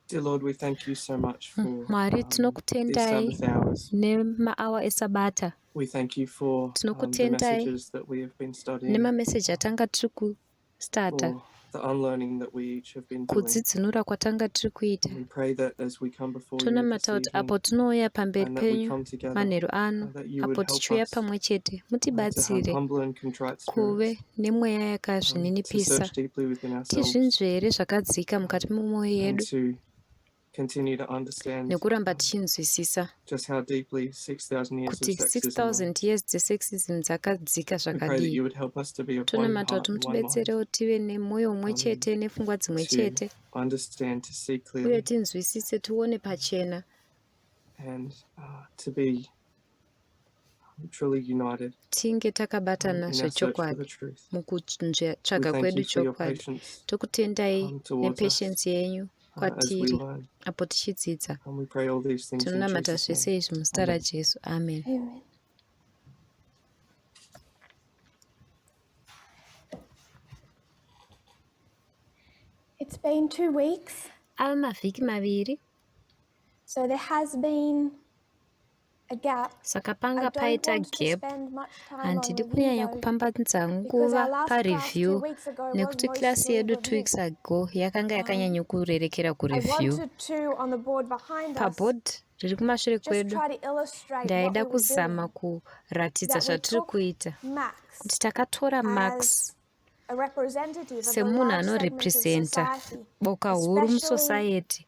Dear Lord, we thank you so much for Mwari these tinokutendai Sabbath hours. nemaawa esabata. We thank you for the Tinokutendai messages that we have been studying, nemameseji atanga tiri kustarta, for the unlearning that we each have been doing. kudzidzinura kwatanga tiri kuita. We pray that as we come before you this Tonamata kuti evening apo tinouya pamberi and that we penyu come together, manheru ano, that you would apo help tichiuya us pamwe chete, to have mutibatsire humble and contrite kuve spirits, nemweya to yakazvininipisa, search deeply within ourselves, tizvinzvere zvakadzika mukati memwoyo and yedu to continue to understand nekuramba tichinzwisisa just how deeply 6,000 years of kuti sexism runs. 6000 years dzesexism dzakadzika We pray that zvakadii. you would help us to be of one Tonamata heart kuti and one mind, mutibetserewo tive nemwoyo umwe chete nepfungwa dzimwe to chete, understand, to see uye clearly, tinzwisise tione pachena, and to be truly united tinge takabatana in our search for zvechokwadi the truth. mukutsvaga We thank kwedu you for your chokwadi. patience Tokutendai towards us nepeshensi yenyu as we kwatiri learn. apo tichidzidza. And we pray all these things in Tinonamata Jesus' zvese name. izvi muzita Amen. raJesu. Amen. Amen. It's been 2 weeks, Ava mavhiki maviri, so there has been a gap. saka I panga don't paita want to gap. spend much time on Handidi review kunyanya though, kupambanidza because our nguva last class 2 pareview, weeks ago was nekuti klasi mostly yedu 2 review. weeks ago yakanga yakanyanya kurerekera I kureview. wanted to, on the board behind us, Paboard riri kumashure just kwedu try to illustrate what ndaida we were kuzama doing. kuratidza That we zvatiri took kuita, Max kuti takatora Max as a representative of a semunhu large segment of anorepresenta society, boka huru especially musociety,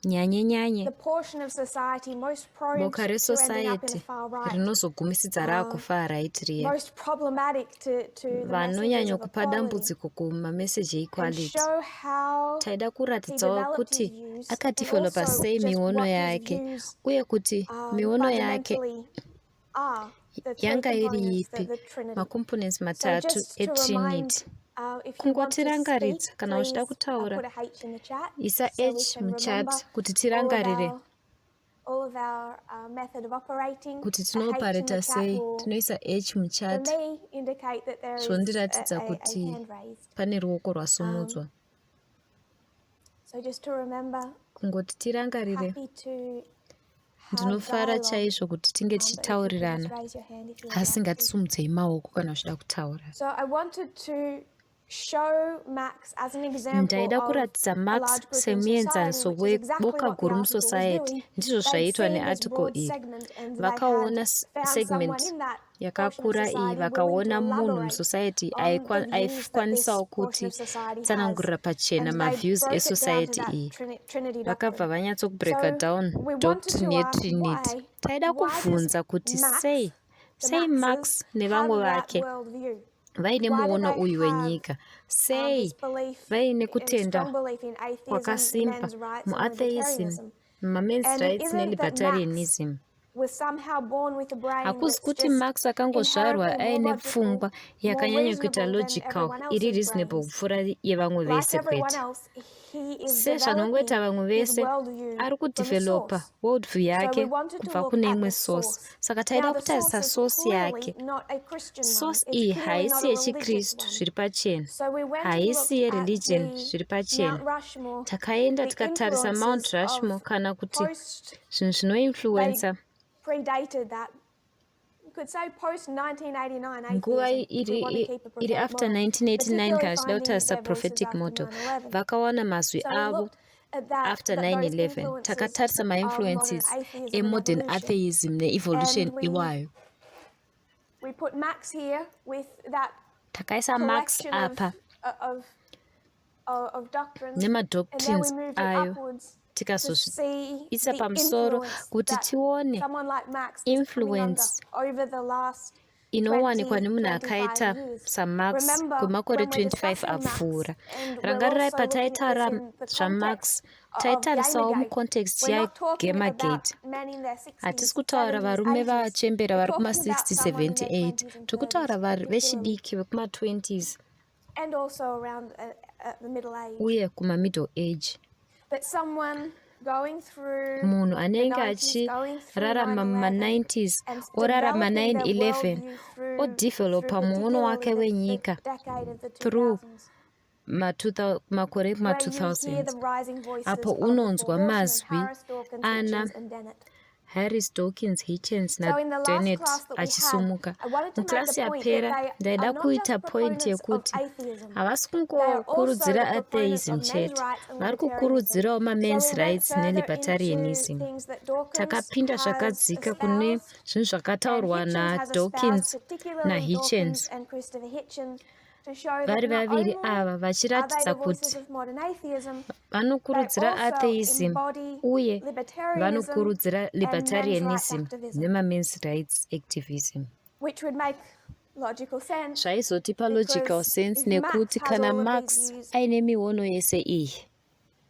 nyanye the portion of society most prone boka to ending up in resociety the far right, rinozogumisidza raakufar right riya, most problematic to the messages vanonyanya of kupa equality, dambudziko kumameseji and equality. show how Taida he kuratidzawo developed his kuti views, and akadevelopa also sei just miono what his yake, views uye kuti miono yake fundamentally are, the three yanga iri components, ipi, the Trinity. makomponents So matatu just to remind, eTrinity. if you want to speak, Kungotirangaridza kana please uchida kutaura, put a H in the chat isa so we H can remember muchat kuti all of tirangarire our method of operating. kuti A H in tinopareta the chat sei. will, Tinoisa H for muchat me, indicate that there is zvondiratidza a kuti hand raised. pane ruoko rwasumudzwa. So just to remember, Kungoti tirangarire, happy to have ndinofara dialogue. chaizvo kuti tinge But if you could just tichitaurirana, raise your hand if you would asi like to. ngatisimudzei maoko kana uchida kutaura. So I wanted to show Max as an example Ndaida of kuratidza a Max large group in semuenzaniso society, which is exactly weboka what the guru article was musociety. doing. Ndizvo They'd zvaiitwa seen this nearticle broad iyi. segment and they Vakaona had found segment someone in that portion of yakakura iyi, society willing to vakaona munhu elaborate musociety on the views that this aikwanisawo portion kuti of society has. tsanangurira pachena And they maviews broke it down to esociety that iyi. Trinity Vakabva doctrine. vanyatsokubreka So down we wanted doctrine to ask yeTrinity. Taida why does kubvunza kuti Max, sei the Max Maxes, nevamwe have that vake worldview? vaine Why do muono they uyu have wenyika, sei this belief, vaine a kutenda strong belief in atheism, kwakasimba men's rights, and muatheism, libertarianism? mamen's And rights isn't that Max nelibertarianism. was somehow born with a brain Hakusi that's kuti just Max akangozvarwa inherently more aine logical, pfungwa more yakanyanya kuita reasonable than logical, everyone iri else's reasonable brains? kupfuura yevamwe Like vese everyone kwete. else, he is Sezvanongoita developing vamwe his vese, worldview ari from a kudevelopa source. worldview So we yake wanted to kubva look kune at imwe the source. source. Saka Now taida the source kutarisa is source clearly yake. not a Christian one. Source It's iyi clearly not haisi a religious yechikristu one. zviri pachena, So we went and haisi looked at yereligion the zviri Mount pachena. Rushmore, Takaenda the tikatarisa Mount influences Rushmore of kana kuti post, zvinhu zvinoinfluensa they predated that. You could say post-1989 nguva atheism, if we want to keep a iri prophetic after model, 1989 particularly kana tichida finding kutarisa their voices prophetic after model. 9/11. Vakawana mazwi So we avo looked at that, after those 9/11. influences Takatarisa of modern ma-influences atheism and emodern evolution. atheism ne-evolution And iwayo. we put Max here with that Takaisa Max collection apa of doctrines, and then we nema-doctrines moved it ayo. upwards to see Tikazozviisa the pamusoro influence kuti that tione someone like Max is coming under influence over the last inowanikwa nemunhu 25 akaita years. saMax Remember, kwemakore when we're 25 discussing Max, apfuura. and we're Rangarirai also looking at this pataitaura in the zvaMax, context of taitarisawo Gamergate, mucontext we're not talking yaGamergate. about men in their 60s, Hatisi kutaura 70s, varume 80s. vachembera We're vari talking about kuma-60, someone in 70, their 80. 20s and Tiri kutaura 30s, vari particularly, vechidiki vekuma-20s and also around the middle age. uye kuma-middle age. But someone going through Munhu the anenge 90s, going through achirarama 9/11, muma-90s and orarama developing their 9/11 worldview through odevelopa muono wake particularly the wenyika decade of the through 2000s. makore where you hear the kuma-2000 rising voices apo of the unonzwa Four Horsemen, mazwi Harris, Dawkins, ana Hitchens, and Dennett. Harris, Dawkins, Hitchens So in the last naDennett class that we had, achisumuka. I wanted to make Muklasi the point yapera that they ndaida are not kuita just point proponents of yekuti atheism. havasi They are also kungokurudzira the proponents atheism of men's chete, rights and vari libertarianism. kukurudzirawo So ma-men's we went rights further ne-libertarianism. into things that Dawkins Takapinda has zvakadzika kune espoused, zvinhu and zvakataurwa Hitchens has espoused, naDawkins particularly Dawkins naHitchens. and Christopher Hitchens, to show that Vari not vaviri only ava are they vachiratidza the voices kuti of modern atheism, they vanokurudzira also atheism embody uye libertarianism vanokurudzira and men's rights libertarianism activism, nema-men's rights activism. which would make logical sense Zvaizotipa logical because sense if Max nekuti has kana all of Marx these views aine miono yese iyi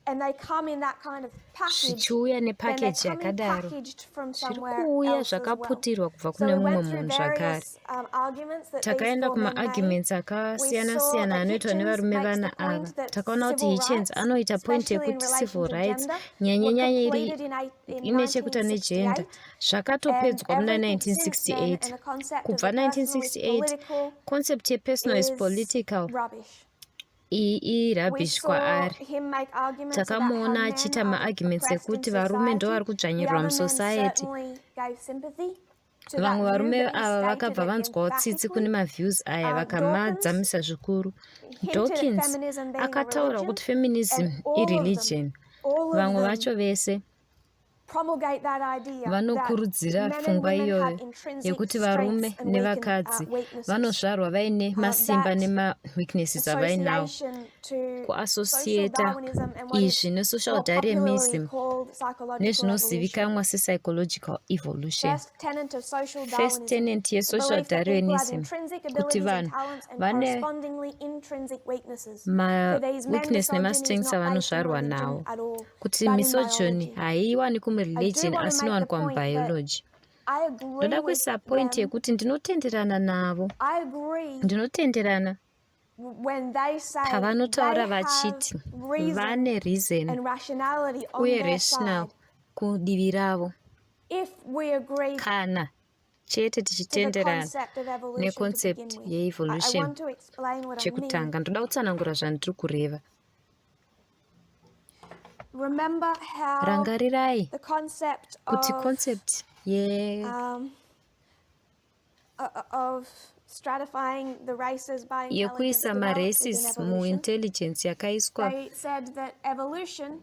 and they come in that kind of package, zvichiuya then they're nepakeji coming yakadaro packaged from zviri somewhere kuuya else as well. zvakaputirwa kubva So kune we mumwe went through munhu zvakare. various arguments that these Takaenda four men made. kuma-arguments We akasiyana saw siyana that anoitwa Hitchens nevarume makes vana the ava. point that Takaona kuti civil Hitchens rights, anoita point especially in yekuti relation civil to rights gender, were nyanyanyanya completed ine chekuita negender 1968, and zvakatopedzwa muna everything since then, and 1968. the concept of Kubva the personal is 1968 political concept yepersonal is is political rubbish. iyi We rubbish saw kwaari. him make arguments about how Takamuona men achiita are ma-arguments oppressed in ekuti varume ndo society. vari The kudzvanyirwa other men musociety. certainly gave sympathy to that Vamwe view, varume but he ava stated vakabva it vanzwawo tsitsi kune emphatically. maviews aya Dawkins vakamadzamisa zvikuru. hinted at Dawkins feminism being a akataura religion, kuti feminism and all of ireligion. all of Vamwe them vacho vese promulgate that idea that vanokurudzira men and pfungwa women have iyoyo intrinsic yekuti varume strengths and nevakadzi weaknesses. vanozvarwa vaine masimba That nema-weaknesses avainawo. association to social Kuasociata Darwinism and what is izvi nesocial more popularly darwinism called psychological evolution. nezvinozivikanwa se-psychological evolution. First tenet of social First Darwinism, tenet the yesocial belief that people have darwinism intrinsic kuti abilities and vanhu talents and vane correspondingly intrinsic weaknesses. For these men, ma-weakness misogyny is nema-strengths not based in avanozvarwa religion nawo. at all, Kuti but in misogyny biology. haiwani kumureligion want to asi make the inowanikwa point that mubiology. I agree Ndoda with kuisa point them. yekuti ndinotenderana navo. I agree Ndinotenderana when they say they pavanotaura have vachiti reason vane reason and rationality on uye their rational side. kudivi ravo. If we agree Kana chete to the tichitenderana concept of evolution to neconcept begin with, I yeevolution. want to explain what I mean. Chekutanga ndoda kutsanangura zvandiri kureva. Remember how Rangarirai the concept kuti of concept of stratifying the races by intelligence yekuisa developed within maraces evolution. muintelligence yakaiswa They said that evolution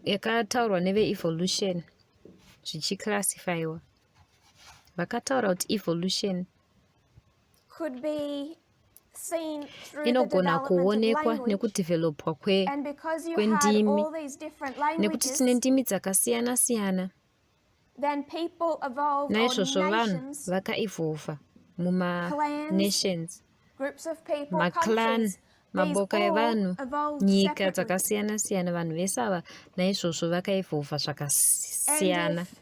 yakataurwa neve-evolution zvichiclassifyiwa. Vakataura kuti evolution could be seen through the inogona development of kuonekwa language, nekudevelopwa and because you kwendimi. had all these different Nekuti tine languages, ndimi dzakasiyana siyana, then people evolved, or naizvozvo vanhu nations, vakaevolva clans, muma-nations, groups of people, maclan, countries. These maboka all evanhu, evolved nyika separately. dzakasiyana siyana. Vanhu vese ava naizvozvo vakaevolva And zvakasiyana. if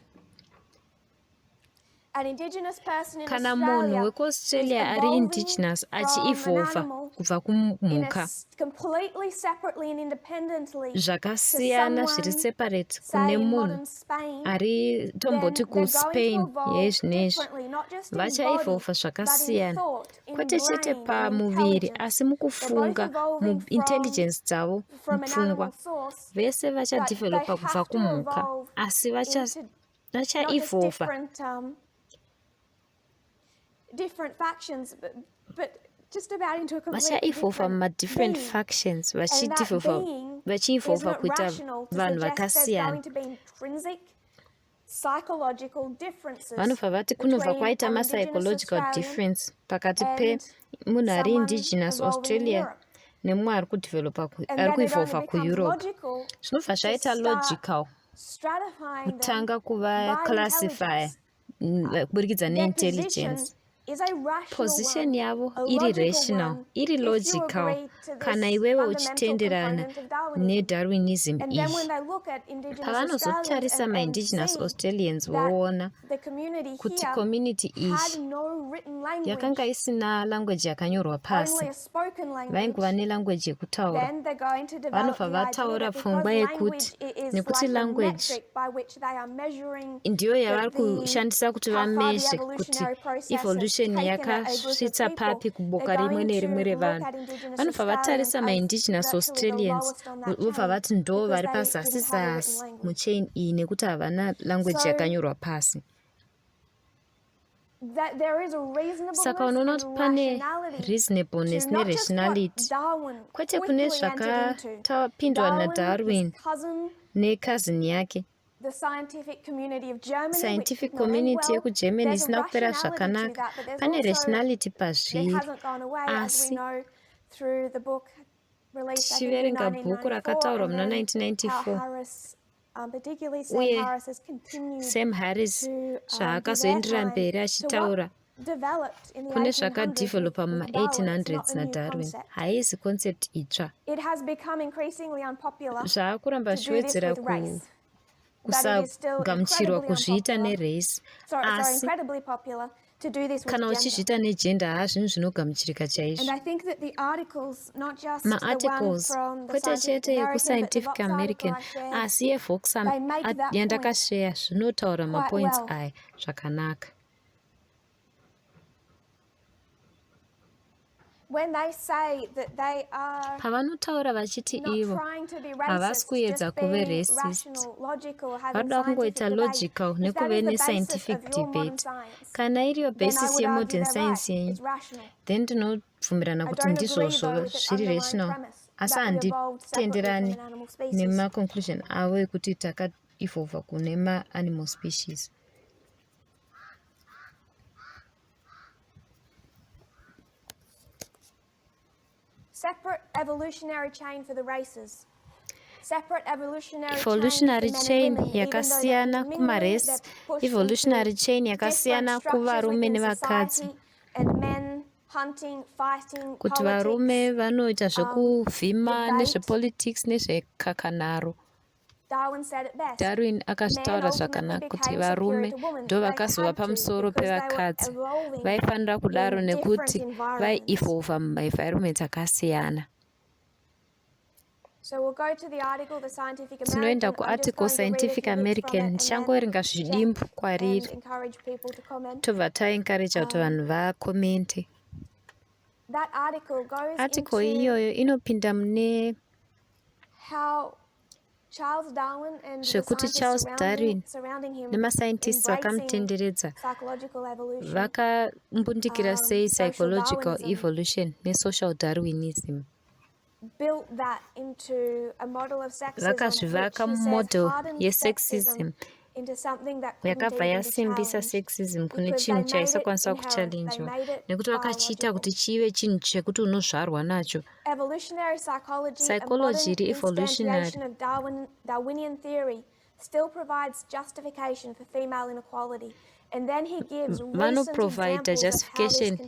an indigenous person in Kana munhu Australia wekuaustralia is ari evolving indigenous from an achievolva animal kubva in a kumhuka completely separately and independently to zvakasiyana zviri someone, separate say kune in munhu modern Spain, ari then tomboti they're going to kuspain evolve yezvinezvi, differently, not just in body, vachaevolva but in zvakasiyana, thought, in kwete chete brain, in pamuviri intelligence. asi They're both mukufunga, evolving muintelligence dzavo, from an mupfungwa. animal source, Vese but they vachadevelopa kubva have to kumhuka evolve asi into not just vachaevolva different factions, but just about into a completely vachaevolva different muma-different being. factions, And that vachidevelopa being vachievolva isn't kuita rational to vanhu suggest there's vakasiyana. going to be intrinsic psychological differences Vanobva vati kunobva between kwaita an ma-psychological indigenous difference pakati Australian pemunhu ari someone indigenous evolving in Australia Europe. nemumwe ari kudevelopa And ari then it only kuevolva becomes kueurope. logical Zvinobva to zvaita start logical stratifying them kutanga by kuvaclassify intelligence. kuburikidza Their position neintelligence. is a rational Position one, yavo a iri logical rational, one, iri if you logical, agree to kana this iwewe fundamental uchitenderana component of Darwinism. nedarwinism And then iyi. when they look at indigenous Pavanozotarisa Australians and ma-indigenous see Australians that voona the community kuti here community had iyi no written yakanga language, isina language yakanyorwa pasi, only a spoken vaingova language, nelanguage yekutaura. then they're going to develop Vanobva the idea vataura that because pfungwa language yekuti is nekuti like the language metric by which they are measuring ndiyo yavari the kushandisa kuti how far the vamezhe kuti evolutionary process has evolution revolution yakasvitsa papi kuboka rimwe nerimwe revanhu. Vanobva vatarisa maindigenous Australians vobva vati ndo vari pazasi muchain iyi nekuti havana language yakanyorwa pasi. Saka unoona kuti pane reasonableness nerationality, kwete kune zvakapindwa naDarwin necousin yake. Scientific community yekuGermany isina kupera zvakanaka. Pane rationality pazviri, asi tichiverenga bhuku rakataurwa muna 1994 uye Sam Harris zvaakazoendera mberi achitaura kune zvakadevelopa muma1800s naDarwin, haizi concept itsva. Zvaakuramba zvichiwedzera kusagamuchirwa kuzviita nerace, asi kana uchizviita negender hazvinhu zvinogamuchirika chaizvo. Maarticles kwete chete yekuscientific American asi yeVoxham yandakasheya zvinotaura mapoints aya zvakanaka. Pavanotaura vachiti ivo havasi kuedza kuve racist, vanoda kungoita logical nekuve nescientific debate. Kana iriyo basis yemodern science yenyu, then ndinobvumirana kuti ndizvozvo zviri rational, asi handitenderani nemaconclusion avo ekuti takaevolva kune maanimal species. Separate evolutionary chain for the races. Evolutionary chain yakasiyana kumarace, evolutionary chain yakasiyana kuvarume nevakadzi. Kuti varume vanoita zvekuvhima nezvepolitics nezvekakanaro. Darwin akazvitaura zvakanaka kuti varume ndo vakazova pamusoro pevakadzi. Vaifanira kudaro nekuti vaievolva mumaenvironment akasiyana. Tinoenda kuarticle Scientific American, ndichangoerenga zvidimbu kwariri tobva taencourage kuti vanhu vakomente. Article iyoyo inopinda mune zvekuti Charles Darwin nemascientists vakamutenderedza vakambundikira sei psychological evolution nesocial Darwinism. Vakazvivaka mumodel yesexism yakabva yasimbisa sexism kune chinhu chaisakwanisa kuchallenjwa nekuti vakachiita kuti chive chinhu chekuti unozvarwa nacho. Psychology iri evolutionary vanoprovide justification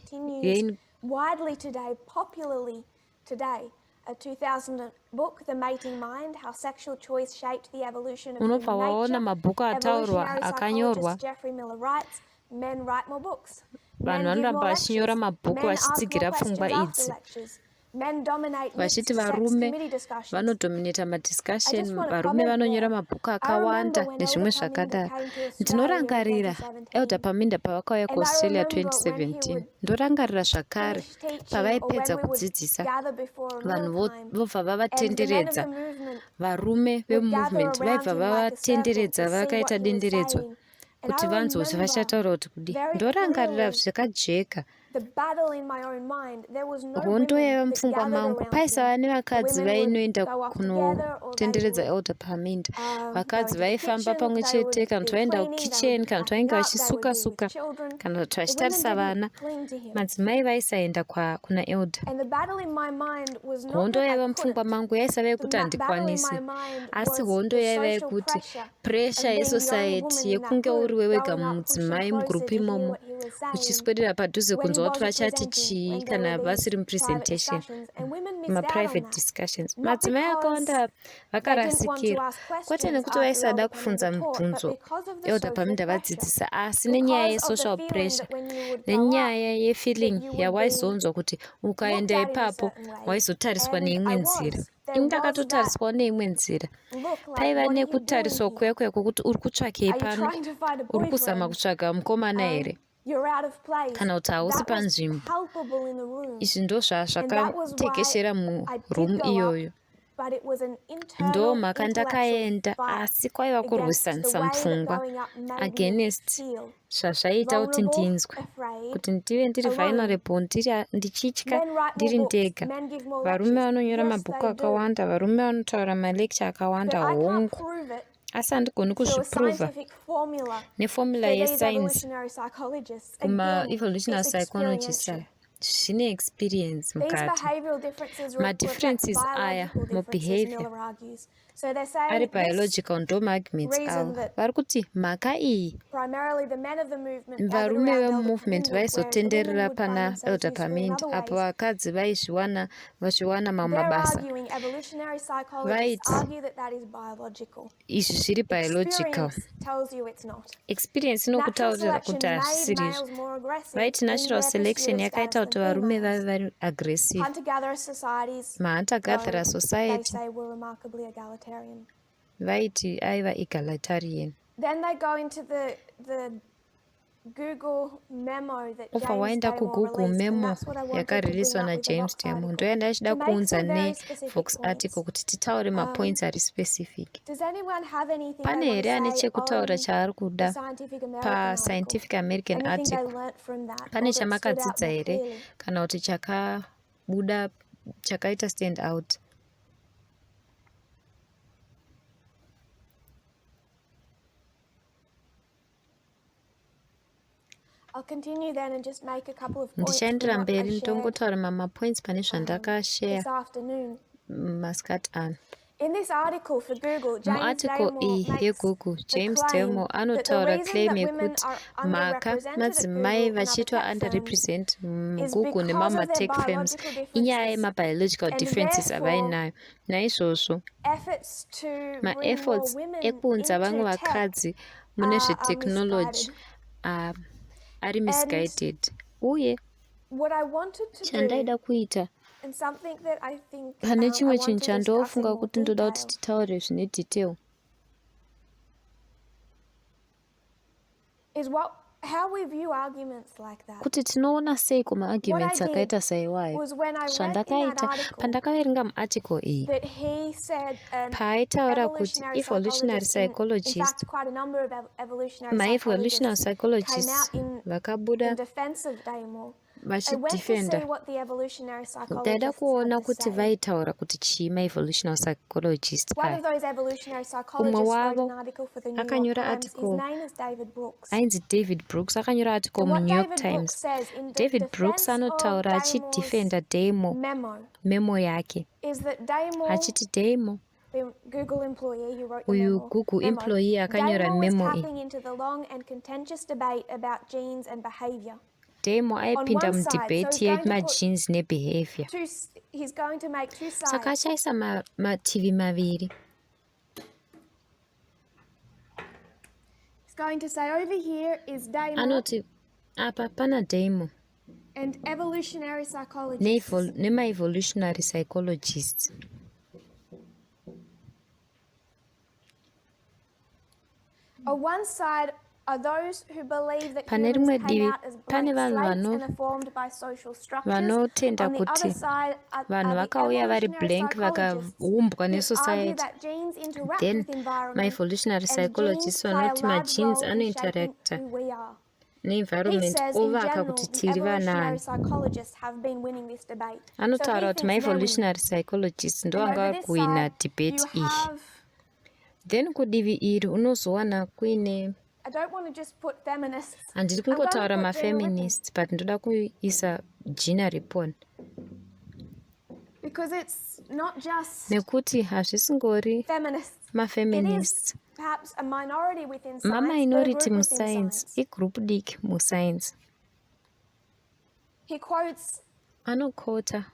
widely today, popularly today. A 2000 book, The Mating Mind, How Sexual Choice Shaped the Evolution of Human Nature. Evolutionary psychologist Jeffrey Miller writes, men write more books. Men give more lectures. Men ask more questions after lectures. Men dominate mixed sex committee discussions. Vanodominata madiscussion, varume vanonyora mabhuku akawanda nezvimwe zvakadaro. Ndinorangarira Elder Paminda pavakauya kuAustralia 2017. Ndorangarira zvakare pavaipedza kudzidzisa vanhu vobva vavatenderedza. Varume vemovement vaibva vavatenderedza vakaita denderedzwa kuti vanzozve vachataura kuti kudi. Ndorangarira zvakajeka. Hondo yaiva mupfungwa mangu, paisava nevakadzi vainoenda kunotenderedza Elder Paminda. Vakadzi vaifamba pamwe chete, kana kuti vaenda kukicheni, kana kuti vainge vachisuka-suka, kana kuti vachitarisa vana. Madzimai vaisaenda kuna Elder. Hondo yaiva mupfungwa mangu yaisava yekuti handikwanisi, asi hondo yaiva yekuti pressure yesociety yekunge uri wewega mudzimai mugurupu imomo uchiswedera padhuze kunzwa kuti vachati chii kana vasiri mupresentation maprivate discussions. Madzimai akawanda vakarasikirwa, kwete nekuti vaisada kufunza mibvunzo Elder Paminda vadzidzisa, asi nenyaya yesocial pressure, nenyaya yefeeling yawaizonzwa kuti ukaenda ipapo waizotariswa neimwe nzira. Ini ndakatotariswa neimwe nzira. Paiva nekutariswa kuya kwokuti uri kutsvakei pano, uri kuzama kutsvaga mukomana here. you're out of place. kana kuti hausi That was panzvimbo. palpable in the room. Izvi ndo zvazvakatekeshera I did muroom go up, iyoyo. but it was an Ndo internal mhaka intellectual ndakaenda, fight asi kwaiva against the kurwisanisa way that mupfungwa going up made me against feel zvazvaita kuti vulnerable, ndinzwe, afraid, kuti ndive ndiri alone. vulnerable, ndichitya, Men write more ndiri books, ndega. men give more Varume lectures. vanonyora Yes, mabhuku they do. akawanda, varume vanotaura malecture But akawanda, I can't hongu. prove it Asi handigoni through a kuzviprova scientific formula nefomula for these yesainzi evolutionary psychologists. kuma-evolutional It's psychologists experiential. aya. Zvine experience These mukati. behavioral differences reflect Ma-differences aya biological differences, mubehavior Miller argues. So they're saying ari this biological ndo maarguments reason avo. that Vari kuti mhaka iyi primarily the men of the movement gathered varume around Elder vemumovement Paminduk, whereas the women vaizotenderera would find pana themselves elder useful in pamindi other apo ways. vakadzi vachiwana mamwe They're mabasa. arguing evolutionary psychologists Vaiti argue that is biological. izvi zviri biological. Experience tells you it's not. Experience Natural inokutaurira selection kuti made hazvisiri izvi. males more aggressive Vaiti in natural their selection pursuit of yakaita status kuti than varume females. vave vari aggressive. Hunter-gatherer societies, mahunter-gatherer though, they society say were remarkably egalitarian. vaiti aiva egalitarian. Then they go into the Google memo that Obva James waenda Damore kuGoogle released, and memo that's what I wanted to bring yakaririswa up with the naJames Vox Damore. article. Ndoyanda ndichida To make kuunza some very specific neVox article points. kuti titaure mapoints ari specific. Does anyone have anything Pane they want here ane to say chekutaura on chaari the kuda Scientific American article? paScientific American Anything they article. learnt from that, Pane or that stood out chamakadzidza more here clearly? kana kuti chakabuda chakaita stand out. I'll continue then and just make a couple of points Ndichaendera from what I mberi shared ndongotaura mapoints pane zvandakashare this afternoon. masikati ano. In this article for Google, James Muarticle Damore iyi makes yeGoogle, the James claim Damore that the anotaura reason claim that women yekuti are mhaka underrepresented at madzimai Google and other vachiitwa tech firms underrepresent is muGoogle because of nemamatech their firms biological inyaya differences, yemabiological and differences therefore avainayo. Naizvozvo efforts to bring more maefforts women ekuunza vamwe into tech vakadzi mune are zvetechnology misguided. ari misguided. Uye What I wanted to do, chandaida kuita and something that I think pane I chimwe want chinhu to discuss in chandofunga more kuti ndoda kuti detail, titaure zvine detail, is how we view arguments like that. kuti tinoona sei kumaarguments What I did akaita saiwayo. was when I read in that Zvandakaita article pandakaverenga muarticle iyi that he said an paaitaura kuti evolutionary evolutionary psychologist, in psychologist, fact quite a number of evolutionary ma-evolutionary psychologists came psychologists out in vakabuda defense of Damore. I went to see vachidefenda. what the evolutionary Ndaida psychologists kuona had to kuti say. vaitaura kuti chii ma-evolutionary psychologist One aya. of those evolutionary Umwe psychologists wrote wavo an article for the New York akanyora Times. His article name is David Brooks. ainzi David Brooks, akanyora article And what muNew York David Times. Brooks says in David Brooks defense of anotaura achidefenda Damore's Damore, memo memo yake, is that Damore, achiti Damore, the Google employee who wrote the uyu memo, Google employee akanyora Damore was memo iyi. tapping into the long and contentious debate about genes and behavior. Damore aipinda On one side, mudebate so he's going to yemagenes nebehavior. He's going to make two sides. Saka achaisa mativi maviri. He's going to say over here is Damore Anoti apa pana Damore and evolutionary psychologists. nema-evolutionary psychologists. On one side are those who believe that Pane humans rimwe came divi out as pane blank vanhu slates and are formed by social structures. vanotenda On the other kuti side are vanhu the vakauya vari evolutionary blank psychologists vakaumbwa who argue nesociety. that genes interact Then with environment ma-evolutionary and genes psychologists play a vanoti large magenes role in shaping anointeracta who we are. He neenvironment says in ovaka general kuti the tiri evolutionary vanani. psychologists have been winning this debate. So he Anotaura kuti thinks they're winning. ma-evolutionary psychologists ndo And vanga over vari this kuwina side debate you iyi. have, Then kudivi iri unozowana kuine, I don't want to just put feminists. handiri I'm going to kungotaura put general mafeminist but ndoda kuisa jina ripon, because it's not just nekuti hazvisingori feminists. It mafeminists. is perhaps a minority within science, but a Maminority group within musainzi, science. igroup diki musainzi. He quotes Anokota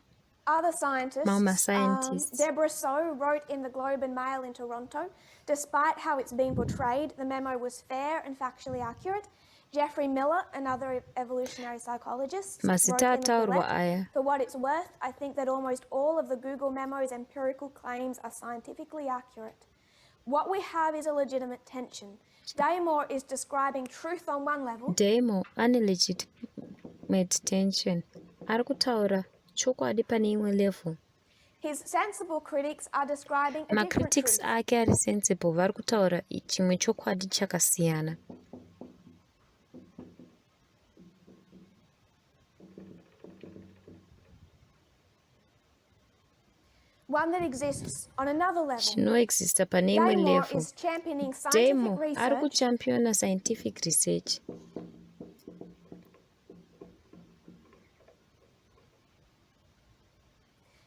other scientists. mamwe scientists. Deborah So wrote in the Globe and Mail in Toronto, despite how it's been portrayed, the memo was fair and factually accurate. Jeffrey Miller, another evolutionary psychologist, wrote Mazita in the ataurwa Quillette, aya. for what it's worth, I think that almost all of the Google memo's empirical claims are scientifically accurate. what we have is a legitimate tension. Daymore is describing truth on one level. Daymore ane legitimate tension. Ari kutaura chokwadi pane imwe level. His sensible critics are describing a different Macritics truth. ake ari sensible vari kutaura chimwe chokwadi chakasiyana. One that exists on another level. Chinoexista pane imwe Daymore level. is championing scientific Daymore ari research kuchampiona scientific research.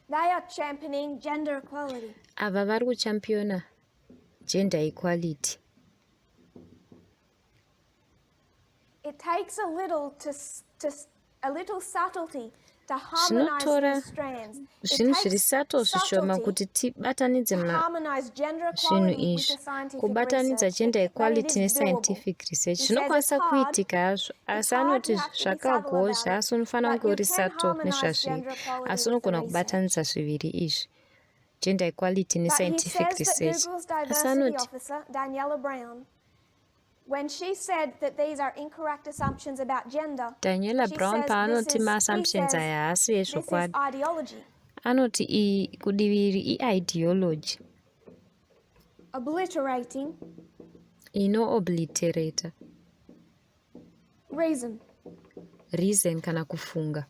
They are championing gender equality. Ava vari kuchampiona gender equality. It takes a little subtlety to harmonize these strands. Zvinhu zviri sato zvishoma kuti tibatanidze harmonize gender zvinhu equality with izvi. the scientific Kubatanidza research. gender But it equality is doable. nescientific research. He says Zvinokwanisa it's hard. kuitika hazvo, asi It's hard, anoti you have to be subtle zvakagozha, about it. asi unofanira But kunge you uri can sato harmonize nezvazviri. gender equality Asi with the unogona research. kubatanidza zviviri izvi. Gender equality But he nescientific says that research. Google's Asi diversity anoti officer, Daniela Brown, when she said that these are incorrect assumptions about gender, Daniela she Brown says paanoti he ma-assumptions says aya haasi this is ezvokwadi. ideology. Anoti kudivi iri i-ideology Obliterating ino-obliterata reason kana kufunga.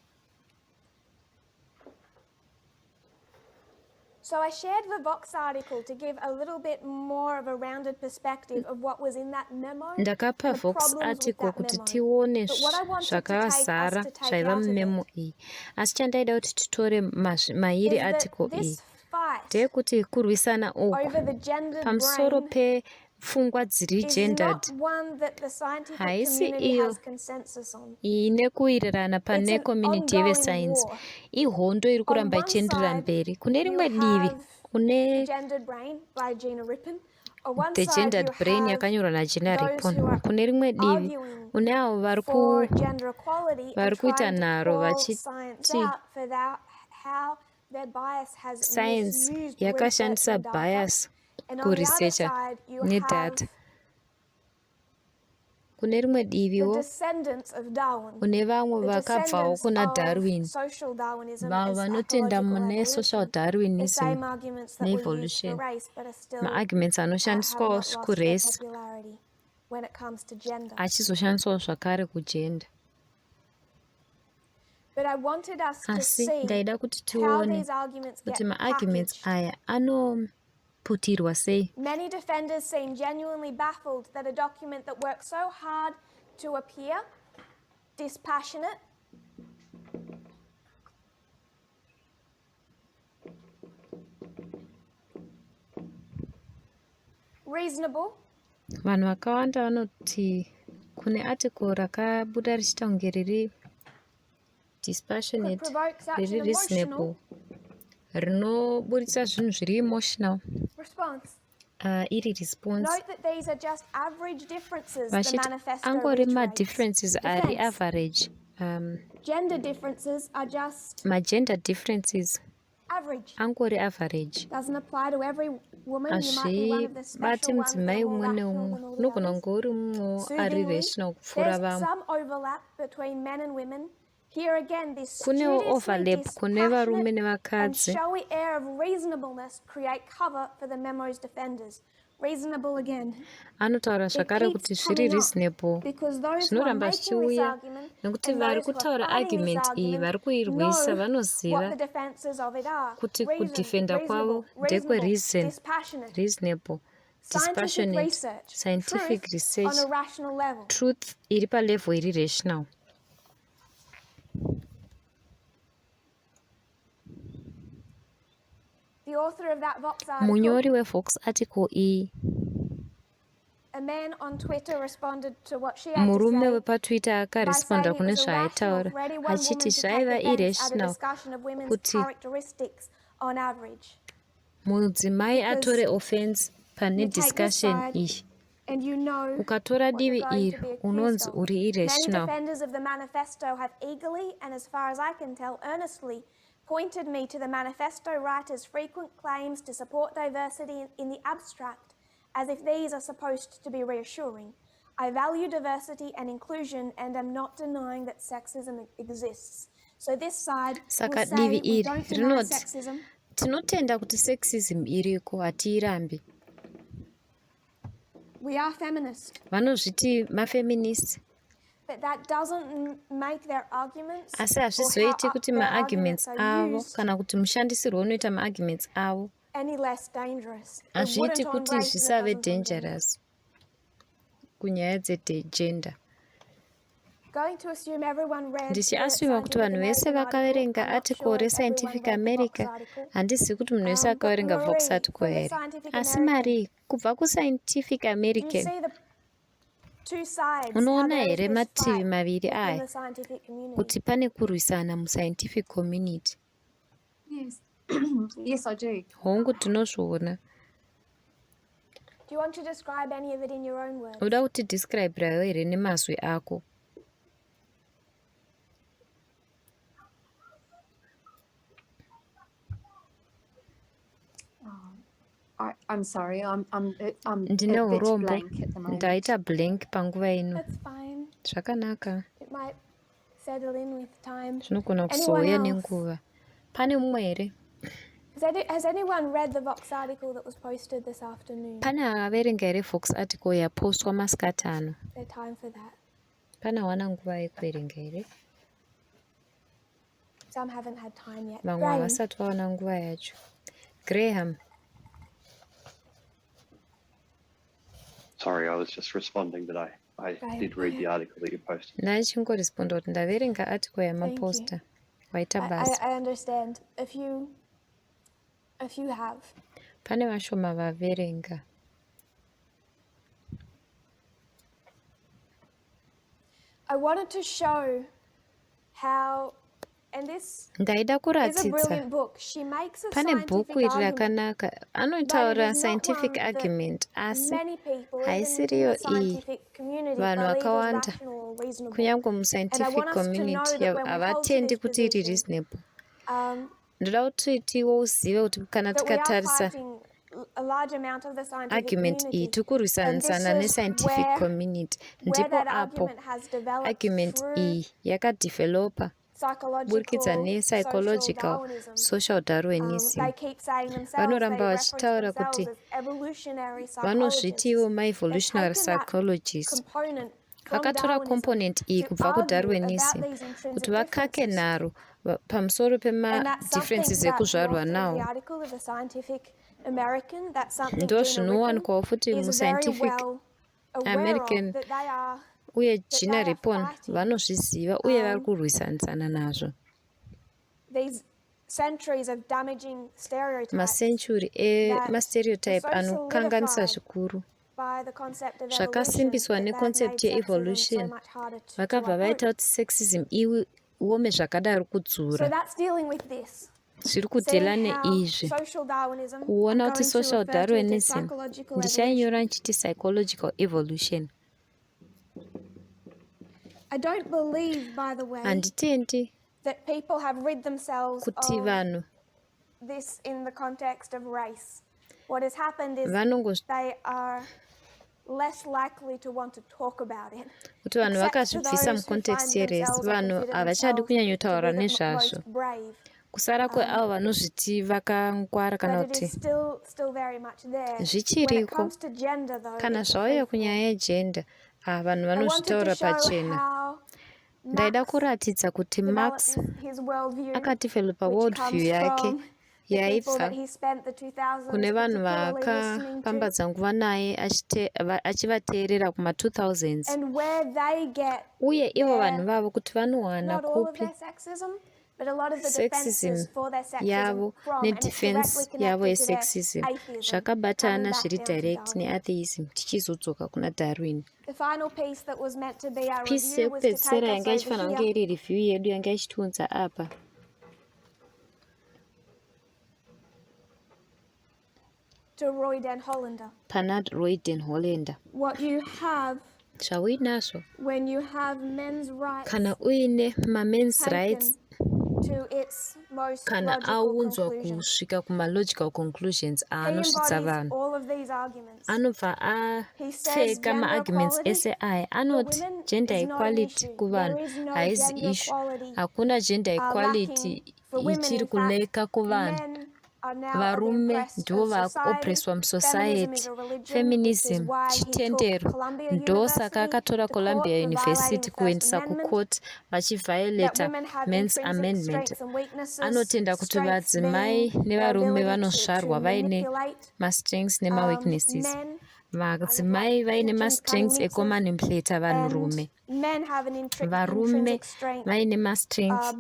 So I shared the Vox article to give a little bit more of a rounded perspective of what was in that memo. Ndakapa and the Vox problems with article that kuti memo. tione But what I wanted to take us zvakazara to take zvaiva out of mumemo it iyi. Asi chandaida kuti titore mairi is that article iyi this fight ndeyekuti kurwisana uku over the gendered pamusoro brain pefungwa dziri is gendered not one that the scientific haisi community iyo has consensus on. ine kuwirirana It's pane an community ongoing yevesainzi. war. Ihondo iri On kuramba one ichienderera side, mberi. Kune you rimwe divi have kune Gendered Brain by Gina Rippon. On one The side, Gendered you Brain have yakanyorwa naGina those Rippon. who are Kune rimwe divi arguing une avo for gender equality vari and kuita trying to nharo call science vachiti out for how their bias has science misused research yakashandisa and data. bias And on the other kuresearcha side, you nedata. have Kune rimwe the diviwo descendants of Darwin, une vamwe the vakabvawo descendants kuna of Darwin, social Darwinism vavo and vanotenda psychological mune social evolution. The Darwinism same arguments that were used for neevolution. race but are still Ma-arguments have anoshandiswawo not lost their kurace popularity when it comes to gender. achizoshandiswawo zvakare kugender. But I wanted us to Asi see ndaida kuti how tione these arguments get kuti ma-arguments packaged. aya anoputirwa sei. Many defenders seem genuinely baffled that a document that works so hard to appear dispassionate, reasonable, Vanhu vakawanda vanoti kune article rakabuda richiita kunge riri could dispassionate, provoke such riri an reasonable, emotional rinoburitsa zvinhu zviri emotional, response. iri response. Note that these are just average differences the Vachiti manifesto angori reiterates. ma-differences ari Defense. average. Gender differences are just Ma-gender differences average. angori average. Doesn't apply to every woman. You might be one of the Hazvibati special ones that mudzimai are more umwe rational neumwe. than all the Unogona others. kunge uri mumwewo ari Soothingly, rational kupfuura there's vamwe. some overlap between men and women. Here again, this Kunewo studiously overlap kune varume dispassionate and nevakadzi. showy air of reasonableness create cover for the memo's defenders. Reasonable again. Anotaura It zvakare kuti keeps zviri coming up reasonable. because those who are Zvinoramba making this zvichiuya argument nekuti and vari those who are kutaura fighting this argument iyi argument vari kuirwisa know vanoziva what the defenses of it are. kuti Reason, kudhifenda kwavo reasonable, ndekwereason, dispassionate. reasonable, Scientific dispassionate, research, scientific truth research, on a rational level. truth iri palevel iri rational. The author of that Vox article, Munyori weVox article iyi, a man on Twitter, responded to what she had to murume say wepaTwitter by saying akarespondera it kune was irrational zvaaitaura for any one woman achiti to take zvaiva offense at a irrational discussion of women's kuti characteristics on average. mudzimai atore Because offense pane you take this discussion side iyi. and you know Ukatora what you're divi going iri to be accused unonzi of. uri Many irrational. defenders of the manifesto have eagerly and, as far as I can tell, earnestly pointed me to the manifesto writer's frequent claims to support diversity in the abstract as if these are supposed to be reassuring. I value diversity and inclusion and am not denying that sexism exists. So this side will say we don't deny sexism. Tinotenda kuti sexism iriko, hatiirambi. We are feminist. Vanozviti mafeminist. But that doesn't make their arguments Asi hazvizoiti kuti ma-arguments avo kana kuti mushandisirwo unoita ma-arguments avo any less dangerous. hazviiti kuti zvisave dangerous kunyaya dzegender. Ndichiasvima kuti vanhu vese vakaverenga article reScientific America. Handisi kuti munhu wese akaverenga Vox article here. Asi Marie, kubva kuScientific American unoona here mativi maviri aya kuti pane kurwisana muscientific community? Yes. Yes, I do. Hongu tinozviona. Do you want to describe any of it in your own words? Uda kuti describe rayo here nemazwi ako. I'm sorry. I'm Ndine a bit urombo. blank at the moment. Ndaita blank panguva ino. That's fine. Zvakanaka. It might settle in with time. Zvinogona kuzouya nenguva. Pane mumwe here? Has anyone read the Vox article that was posted this afternoon? Pane akaverenga here Vox article yapostwa masikati ano? Is there time for that? Pane wana nguva yekuverenga here? Some haven't had time yet. Vamwe Graham, havasati vaona nguva yacho. Graham. Sorry, I was just responding that I Right, did read the article that you posted. Ndaichingorespond kuti ndaverenga article yamaposta. Waita basa. I understand. If you have. Pane vashoma vaverenga. I wanted to show how, and this Ndaida is a kuratidza. brilliant book. She makes a Pane scientific bhuku iri argument. rakanaka. Anotaura scientific argument asi Many people, even in haisiriyo the iyi. scientific community, Vanhu believe is vakawanda rational or reasonable. kunyange And I muscientific want us to know community that when we hold to havatendi this kuti iri position, reasonable. that Ndoda kuti tiwo uzive kuti kana we are tikatarisa fighting a large amount of the scientific argument community. iyi tikurwisanisana And this is nescientific where community. where Ndipo that apo argument has developed argument through iyi yakadevelopa burikidza psychological, nepsychological Darwinism. social darwinism. They keep saying themselves, Vanoramba they reference vachitaura themselves kuti as evolutionary vanozvitiwo psychologists. ma-evolutionary They've taken that psychologists. component from Vakatora Darwinism component iyi to kubva argue kudarwinism about these intrinsic kuti vakake differences. nharo pamusoro And that's something pema-differences that ekuzvarwa the nawo. article of the Scientific American, that's something Ndo Gina zvinowanikwawo futi Ripon is very muscientific well aware American of, that they are uye that Gina they are Ripon fighting. vanozviziva uye vari kurwisanisana nazvo. These centuries of damaging stereotypes Masenchuri that emastereotype were so anokanganisa solidified zvikuru by the concept of zvakasimbiswa evolution, that neconcept made sexism yeevolution so much harder to vakabva uphold. vaita kuti sexism iwome zvakadaro So kudzura. that's dealing with this. Zviri kudhila Seeing how neizvi social Darwinism, I'm kuona going kuti to social refer to it as darwinism psychological evolution. ndichainyora nchiti psychological evolution. I don't believe, by the way, Handitendi that people have rid themselves kuti of vanhu this in the context of race. What has happened is vanongos they are less likely to want to talk about it. kuti vanhu Except to vakazvibvisa those who mucontext find yeresi, themselves or vanhu consider havachadi themselves kunyanyotara to be the nezvazvo. most brave. Kusara kweavo vanozviti vakangwara kana But it kuti is still very much there. When it zvichiriko. comes to gender, though, Kana it's zvauya faithful. kunyaya yegender vanhu I wanted vanozvitaura to show pachena. how Ndaida Max kuratidza kuti Max developed his worldview, akadevelopa which worldview comes yake from the people that yaibva he spent the 2000s kune vanhu particularly listening to, vakapambadza nguva naye achivateerera kuma-2000s and where they get uye ivo their, vanhu vavo kuti vanowana not all of kupi their sexism, but a lot of the sexism defenses for their sexism yavo from, and it's nedefense directly yavo connected to their yesexism atheism, zvakabatana coming back zviri down to direct Darwin. neatheism tichizodzoka kuna Darwin. The final piece that was meant to be our Piece review was to take yekupedzisira us yanga over ichifanira kunge here iri review yedu yanga ichitiunza apa to Roy Den Hollander. pana Roy Den Hollander. What you have Zvauinazvo when you have men's rights kana uine ma-men's rights to its most kana logical aunzwa conclusions. kusvika kuma-logical conclusions He aanosvitsa embodies vanhu all of these arguments. anobva He says apfeka gender ma-arguments equality ese aya for anoti women gender is not an equality issue. kuvanhu There is no haisi gender issue, equality hakuna gender equality lacking for women. ichiri In fact, kuleka kuvanhu. men are now the Varume oppressed ndivo of society. vaoppresswa Feminism musociety. is a religion, which is Feminism why he took chitendero Columbia ndosaka University akatora to Columbia court for violating University the First kuendesa Amendment. kukoti That vachiviolata women have men's intrinsic amendment. strengths and weaknesses. Anotenda kuti Strengths vadzimai being their nevarume ability vanosvarwa to vaine manipulate. mastrengths nemaweaknesses. Men Madzimai vaine mastrengths ekumanipulata vanhurume. and men have an Varume intrinsic strength, vaine mastrengths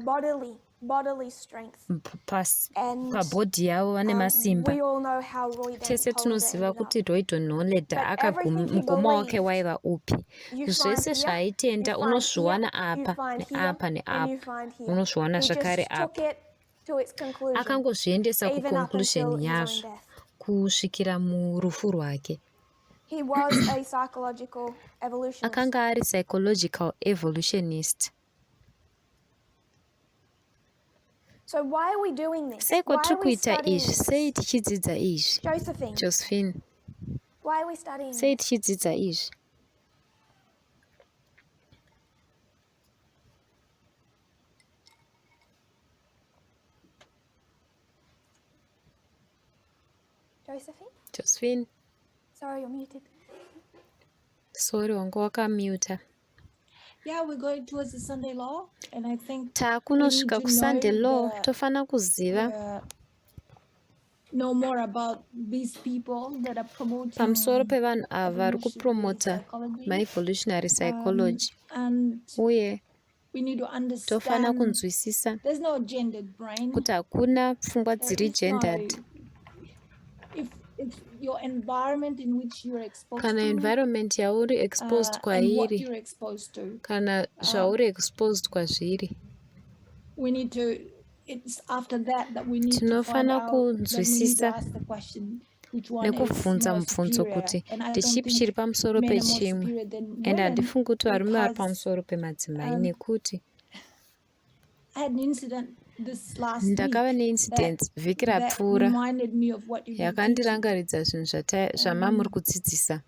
bodily strength. And pabhodhi yavo vane masimba. we all know how Roy Tese tinoziva kuti Roydon Noleda everything he mugoma wake believed, waiva upi. you find Zvese here, zvaaitenda you find unozviwana here, you apa find here, neapa and you neapa, find here. unozviwana He zvakare just took apa. it to its conclusion, Akangozviendesa even up kuconclusion until his own yazvo death. kusvikira murufu rwake. He was a psychological evolutionist. Akanga ari psychological evolutionist. So why are we doing this? Sei Why kwatiri are we kuita studying izvi? this? Sei tichidzidza izvi? Josephine, Why are we studying sei this? tichidzidza izvi? Josephine? Sorry, you're muted. Sorry, wanga wakamuta. Yeah, we're going towards the Sunday law, and I think Taakunosvika kusunday law, tofana kuziva know more about these people that are promoting pamusoro pevanhu ava vari kupromota psychology. maevolutionary psychology. And Uye we need to tofana understand kunzwisisa there's no gendered brain. kuti hakuna pfungwa There dziri is no, gendered. if your environment in which you're exposed Kana to, environment yauri exposed and what kwairi, you're exposed to, kana zvauri exposed kwazviri. we need to, it's after that we need to find Tinofana out, that we need to kunzwisisa ask the question, which one is nekubvunza more mubvunzo superior. kuti And I don't ndechipi think chiri pamusoro men are more pechimwe. superior than And women, handifungi kuti varume vari because pamusoro pemadzimai nekuti I had an incident this last ndakava week neincidents vhiki that rapfuura reminded me of what you've been teaching. yakandirangaridza zvinhu zvamamuri kudzidzisa.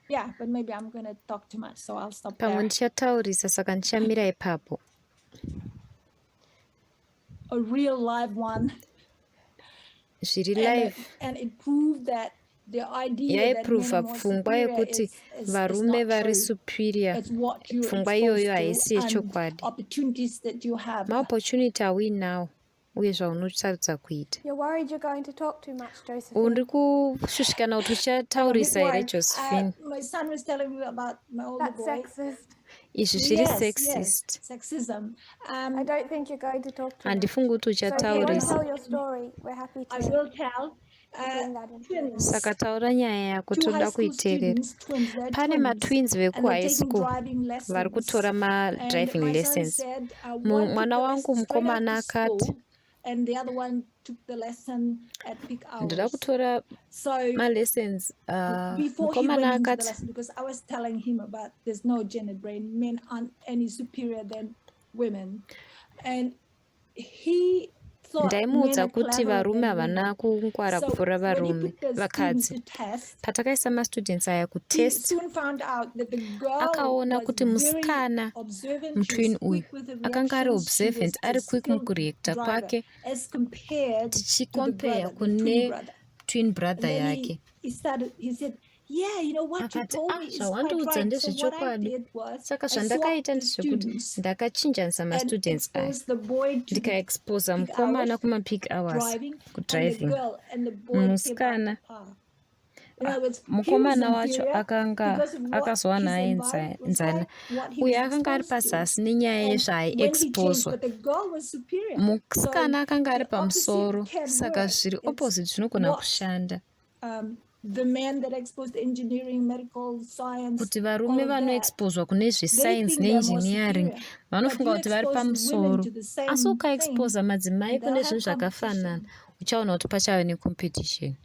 Yeah, but maybe I'm going to talk too much, so I'll stop Pamwe there. ndichataurisa saka ndichamira ipapo. A real live one. Zviri live And it proved that the idea that men yaipruvha are more pfungwa superior yekuti is varume not vari true. superior. It's what you're Pfungwa iyoyo exposed haisi to and yechokwadi. opportunities that you have. Maopportunity awinawo uye zvaunosarudza kuita. You're worried you're going to talk too much, Uri Josephine. kushushikana kuti uchataurisa here, Josephine? My son was telling me about my older That's boy. sexist. Izvi zviri Yes, sexist. sexism. I don't think you're going to talk too much. Handifungi kuti So if you want to uchataurisa. tell your story, we're happy I to will tell. bring that in. Twins. Saka taura nyaya yako Two high toda school kuiteerera. students, twins, they're Pane twins, matwins and they're vekuhigh taking school driving lessons. vari kutora And madriving my son lessons. said, one took Mwana the wangu lesson straight mukomana after akati school, and the other one took the lesson at peak ndoda hours. kutora So malessons. before he Mukomana went into the akati lesson, because I was telling him about there's no gender brain, men aren't any superior than women, and he thought men ndaimuudza are kuti cleverer varume than havana women. kungwara So kupfuura when he varume put the students vakadzi. to test, Patakaisa mastudents aya he kutest, soon found out that the girl akaona was kuti very musikana observant, she mutwin was uyu quick with the akanga ari reactions, she was observant, a ari quick skilled mukureacta driver, kwake as compared to the tichikompare brother, the twin kune brother. twin And brother then yake. he said, yeah, you know what you Akati, told me is quite zvawandiudza right. So what I ndezvechokwadi. did was Saka I swapped zvandakaita the ndezvekuti students ndakachinjanisa and mastudents aya exposed the boy to the ndikaexposa peak mukomana hours kumapeak hours driving, and the kudriving. girl and the boy came out Musikana the par. In other words, he was mukomana wacho inferior akanga because of what akazowana his naye environment was nzana like, what he uye was akanga ari exposed to. pazasi nenyaya And when he changed, yezvaaexposwa. but the girl was superior. Musikana akanga ari the opposite pamusoro can saka work. zviri It's opposite zvinogona what kushanda. the men that exposed to engineering, medical science, Kuti all varume of that, vanoexposwa kune they zvesainzi think they're more neengineering superior. vanofunga But kuti you vari expose women pamusoro, to the asi same thing, ukaexposa madzimai and they'll kune have zvinhu zvakafanana competition. uchaona kuti pachava necompetition.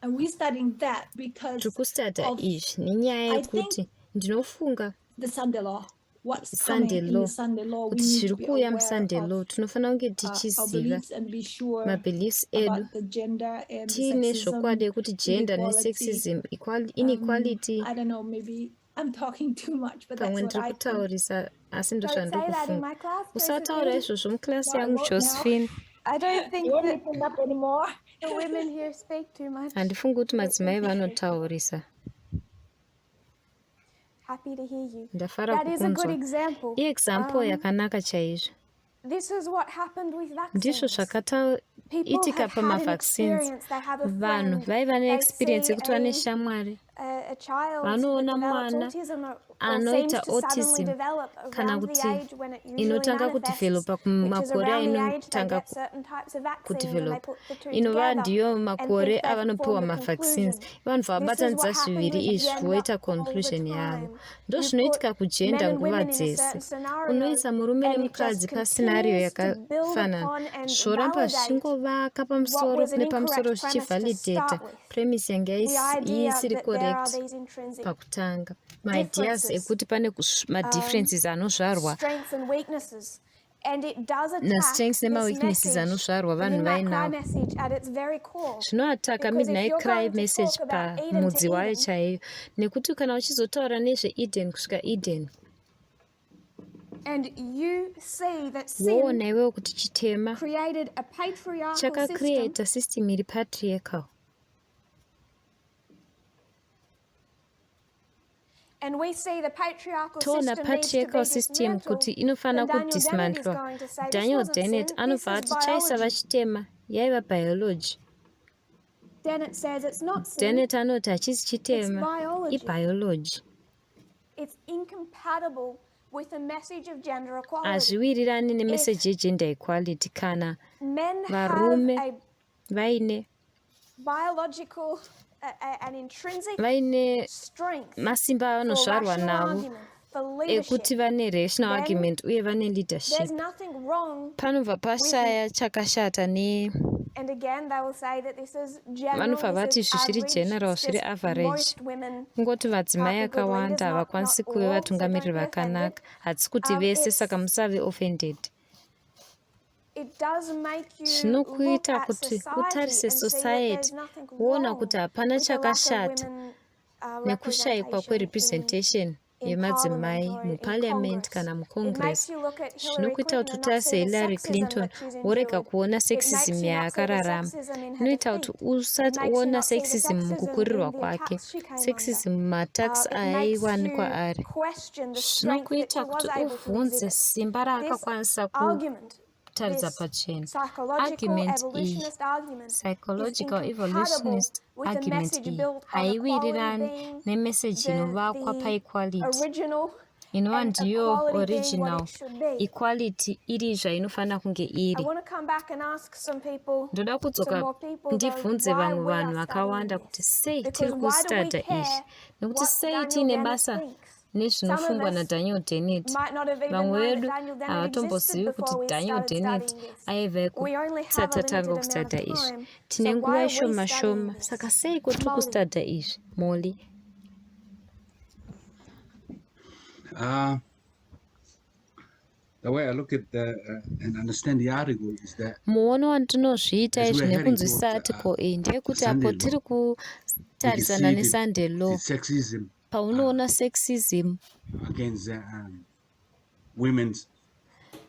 And we're studying that because Tiri kustata of, izvi nenyaya I yekuti think, ndinofunga the Sunday law. what's Sunday coming in law the Sunday law. We kuti need to chiri be kuuya aware musunday law of tinofanira kunge our tichiziva beliefs and be sure mabeliefs edu about the gender and the tiine zvokwadi sexism, yekuti gender inequality. nesexism inequality I don't know, maybe I'm talking too much, but that's pamwe what ndiri I think. kutaurisa asi Don't say that in ndozvandikufunga my class, usataura Josephine. izvozvo mukilasi No, I yangu won't now. Josephine. I don't think Won't that listen up anymore. the women here speak too much. handifungi kuti I don't madzimai think they speak. vanotaurisa. Happy to hear you. Ndafara That is a good kukunzwa. example. Iexample yakanaka chaizvo. This is what happened with Ndizvo vaccines. zvakaitika People have had an pamavaccines. experience. They have a Vanhu friend. vaiva They neexperience see yekuti vane shamwari a child that vanoona develops mwana autism or anoita seems to suddenly autism develop kana around the kuti age when it usually inotanga manifests, kudevelopa which is kumakore around the age they ainotanga get certain types of vaccines and they kudevelopa put the two inova together ndiyo and makore think they've avanopiwa formed a mavaccines. conclusion. Vanhu This is what vabatanidza happened zviviri with izvi gender voita all the conclusion yavo. time. Ndo You zvinoitika put kugenda men and nguva women in a dzese. certain scenario Unoisa murume and it nemukadzi just pascenario continues to build yakafanana upon and zvoramba validate zvichingovaka what pamusoro was an nepamusoro incorrect premise to zvichivalidata start with. premise yanga The idea isiri that there are correct these intrinsic pakutanga. Maideas differences, ekuti pane madifferences anozvarwa strengths and weaknesses, and it does attack nastrengths this nemaweaknesses message anozvarwa of vanhu the Midnight Cry vainawo. message at its very core. Zvinoataka Because if midnight you're cry going to message talk about Eden pamudzi to wayo Eden, chaiyo, nekuti kana uchizotaura nezveeden kusvika eden and you see that woona sin iwewo kuti chitema created a patriarchal system, chakacreata system iri patriarchal, and we see the patriarchal toona system needs to be patriarchal system kuti dismantled, inofana then Daniel Dennett is kudismantwa. going to say this Daniel wasn't sin, Dennett this anobva is ati chaisava biology. chitema yaiva biology. Dennett says it's not sin, Dennett anoti hachisi it's chitema biology. ibiology. It's incompatible with the message of gender equality. Hazviwirirani nemeseji yegender equality kana Men have varume a vaine biological, an intrinsic vaine strength masimba for avanozvarwa rational navo argument, for leadership. ekuti vane rational Then argument uye vane leadership. There's nothing wrong, Panobva pashaya chakashata and again they will say that this is general, vanobva vati this is izvi zviri average, general it's zviri just average. most women Kungoti madzimai can't be good leaders, akawanda not havakwanisi kuve all, so vatungamiriri don't be offended. vakanaka. Hatisi kuti vese, It's saka musave offended. it does make you look Zvinokuita at kuti society utarise and see that society there's nothing woona wrong kuti hapana with the lack of chakashata women nekushaikwa kwerepresentation yemadzimai muparliament kana mucongress. Zvinokuita kuti utase Hillary Clinton worega kuona sexism yaakararama. Inoita kuti usaona sexism mukukurirwa kwake, sexism mumatax aaiwanikwa ari. Zvinokuita kuti ubvunze simba raakakwanisa kutaridza pachena. Argument iyi, psychological evolutionist argument iyi, haiwirirani nemeseji inovakwa paequality, inova ndiyo original equality iri zvainofanira kunge iri. Ndoda kudzoka ndibvunze vamwe vanhu vakawanda kuti sei tiri kustadha izvi, nekuti sei tiine basa nezvinofungwa naDaniel Dennett. Vamwe vedu havatombozivi kuti Daniel Dennett aibva kutsatanga kustadha izvi. Tine nguva shoma shoma, saka seiko tiri kustadha izvi, Molly? The way I look at and understand the article is that muono wandinozviita as izvi we're heading nekunzwisisa towards, article iyi ndeyekuti Sunday apo tiri law, kutarisana we can see nesunday law, the sexism paunoona sexism against women's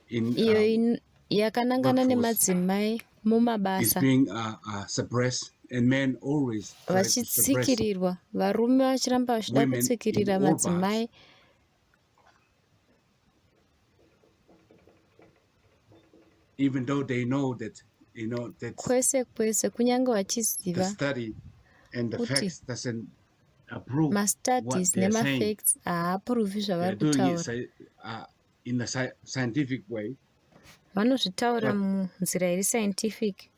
in iyo yakanangana workforce nemadzimai is mumabasa being suppressed, and men always try to suppress vachitsikirirwa, varume vachiramba vachida women in kutsikirira all madzimai. parts, even though they know that that Kwese kwese kunyange the vachiziva study and the kuti facts doesn't approve what mastudies they're saying. nemafacts haapuruvi They're zvavari doing kutaura. it in a scientific way, Vanozvitaura but munzira iri scientific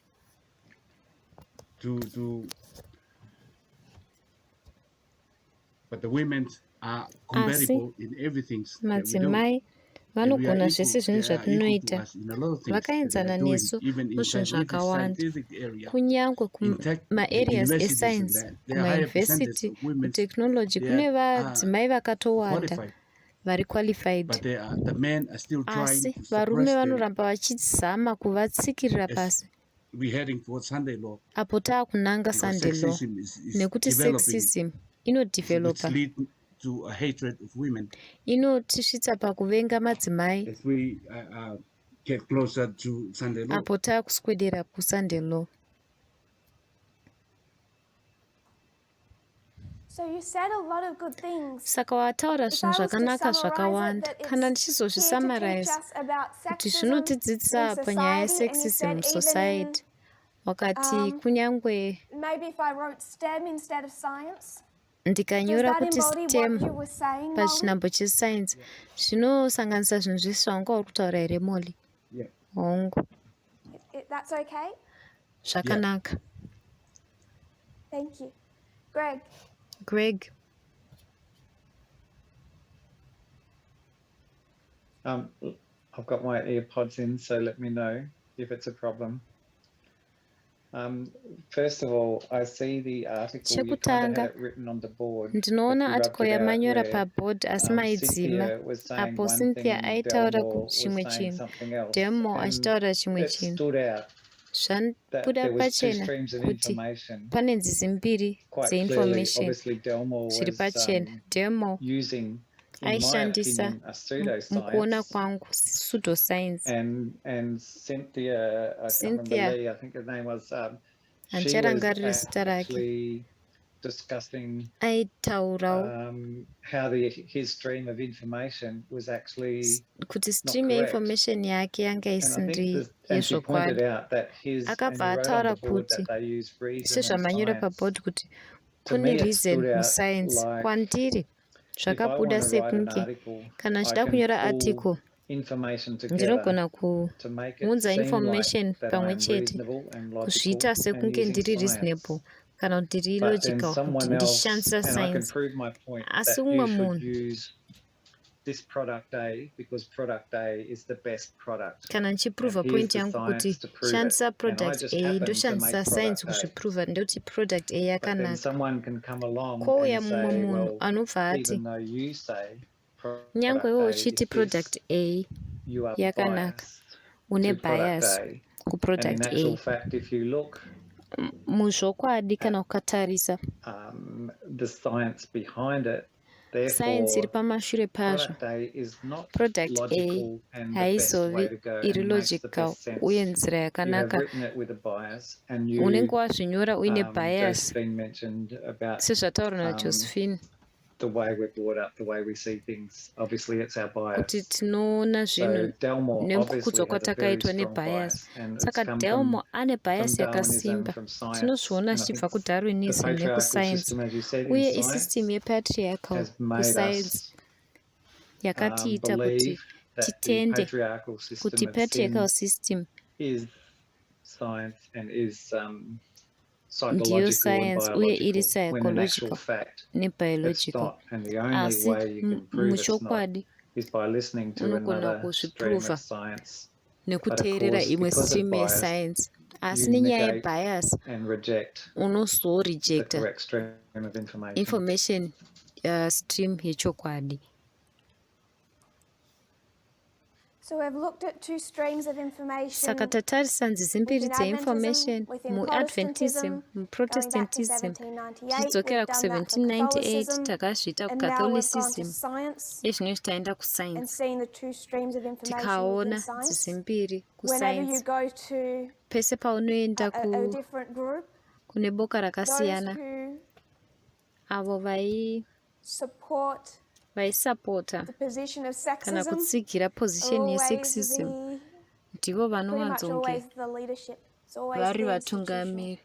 but the women are compatible in everything that we do. madzimai And we are vanogona equal, zvese zvinhu they are equal to zvatinoita, us in a lot of things that they vakaenzana are doing, nesu even in muzvinhu zvakawanda, scientific area, kunyange in tech, kumaareas universities and escience, that. There are higher percentage kumayunivhesiti, of women kuteknology, kune that are vadzimai vakatowanda qualified. vari qualified. but the men are still trying Asi to varume suppress them. vanoramba vachizama kuvatsikirira As pasi we're heading towards Sunday law apo taakunanga because Sunday law, sexism is nekuti developing, sexism which inodevelopa, lead to a hatred of women inotisvitsa pakuvenga madzimai as we get closer to Sunday law. apo taakuswedera kuSunday law. So you said a lot of good things. Saka wataura If I zvinhu was to zvakanaka summarize it, zvakawanda. that Kana it's here to ndichizozvisamaraiza teach us about kuti sexism zvinotidzidzisa in panyaya society, and you yesexism said even in, musociety. Wakati kunyangwe maybe if I wrote STEM instead of science, does ndikanyora that kuti embody STEM what you were saying, Molly? pachinhambo chesainzi zvinosanganisa zvinhu zvese zvanga uri kutaura here Molly? Yeah. Hongu, That's okay? zvakanaka. Thank you. Greg, Greg, I've got my earpods in, so let me know if it's a problem. First of all, I see the article, you kind of had it written on the board. ndinoona article yamanyora paboard asi maidzima Cynthia was saying apo one Cynthia thing, aitaura Delmore was chimwe saying chinhu, something else. Delmore And achitaura chimwe it chinhu. stood out that Zvabuda there was two pachena streams of kuti information. pane nzizi mbiri Quite clearly, dzeinformation obviously, Delmore zviri was pachena. Delmore using, in my aishandisa opinion, a mukuona pseudoscience. kwangu pseudoscience. And Cynthia, I can't remember Cynthia, Lee, I think her name was, she was handicharangariri zita rake, actually discussing aitaurawo how his stream of information was actually kuti not stream correct. yeinformation yake yanga And I think isindiri and she pointed yezvokwadi. out that his, and Akabva he wrote on ataura the board kuti that they use reason and sezvamanyora science. paboard kuti To kune me, it reason stood out musainzi. like Kwandiri if I zvakabuda want to write an sekunge article, kana I nchida can kunyora pull article information together ndinogona to make it kuunza seem like information that I pamwe am chete reasonable and logical kuzviita and sekunge using ndiri science. reasonable kana kuti ndiri But then logical, someone kuti else, ndichishandisa and I can science. prove my point, Asi that umwe you should munhu use this product A because product A is the best product. kana And ndichiprova here's point the yangu kuti science to prove it. shandisa And I product just A, happen to ndoshandisa make science product A. kuzviprova ndoti product A But then yakanaka. someone can come along Kwouya and mumwe say, munhu well, anobva ati even though you say nyangwe product iwe A uchiti is product this, A you are yakanaka, biased une to product bias A. And in kuproduct actual A. fact, if you look Muzvokwadi kana at ukatarisa the science behind it, science iri therefore, pamashure pazvo, product A is not product A logical and the best way haizovi to go iri and makes the logical best sense. uye nzira You have yakanaka. written it with a bias, and Unenge you, wazvinyora uine bias Josephine mentioned about sezvataurwa naJosephine the way we're brought up, the way we see things. Obviously, it's our kuti bias. tinoona So zvinhu Delmore nemukukudzwa obviously has a very kwatakaitwa strong nebias. bias, and it's Saka come Delmore ane from bias Darwinism, yakasimba. from science, Tinozviona and I think zvichibva the kudarwinism patriarchal nekuscience system, as you said, in uye science isystem yepatriarchal has made kuscience us yakatiita kuti believe that the titende patriarchal kuti system of patriarchal sin system is science and is ndiyo psychological and science uye iri biological, when in actual psychological fact it's nebiological. not. And the only Asi way you can prove it's not muchokwadi is by listening to unogona another stream kuzviprova of science. But of nekuteerera course, imwe because of stream bias, yescience. Asi you nenyaya negate yebias and reject the unozorejecta correct stream of information. information stream yechokwadi. So we've looked at two streams of information Saka tatarisa nzizi mbiri within dzeinformation Adventism, within muadventism, Protestantism, muprotestantism, going back to 1798, tichidzokera we've done that for ku1798 Catholicism, takazviita and now we've gone to kucatholicism, science ezvino taenda and kuscience seen the two streams of information tikaona within science. nzizi mbiri Whenever you kuscience. go to Pese paunoenda a different group, kune boka those rakasiyana, who avo support vaisapota the position of kana sexism kutsigira are position always yesexism ndivo pretty much vanowanzonge always the leadership. It's always vari the institutional. vatungamiri,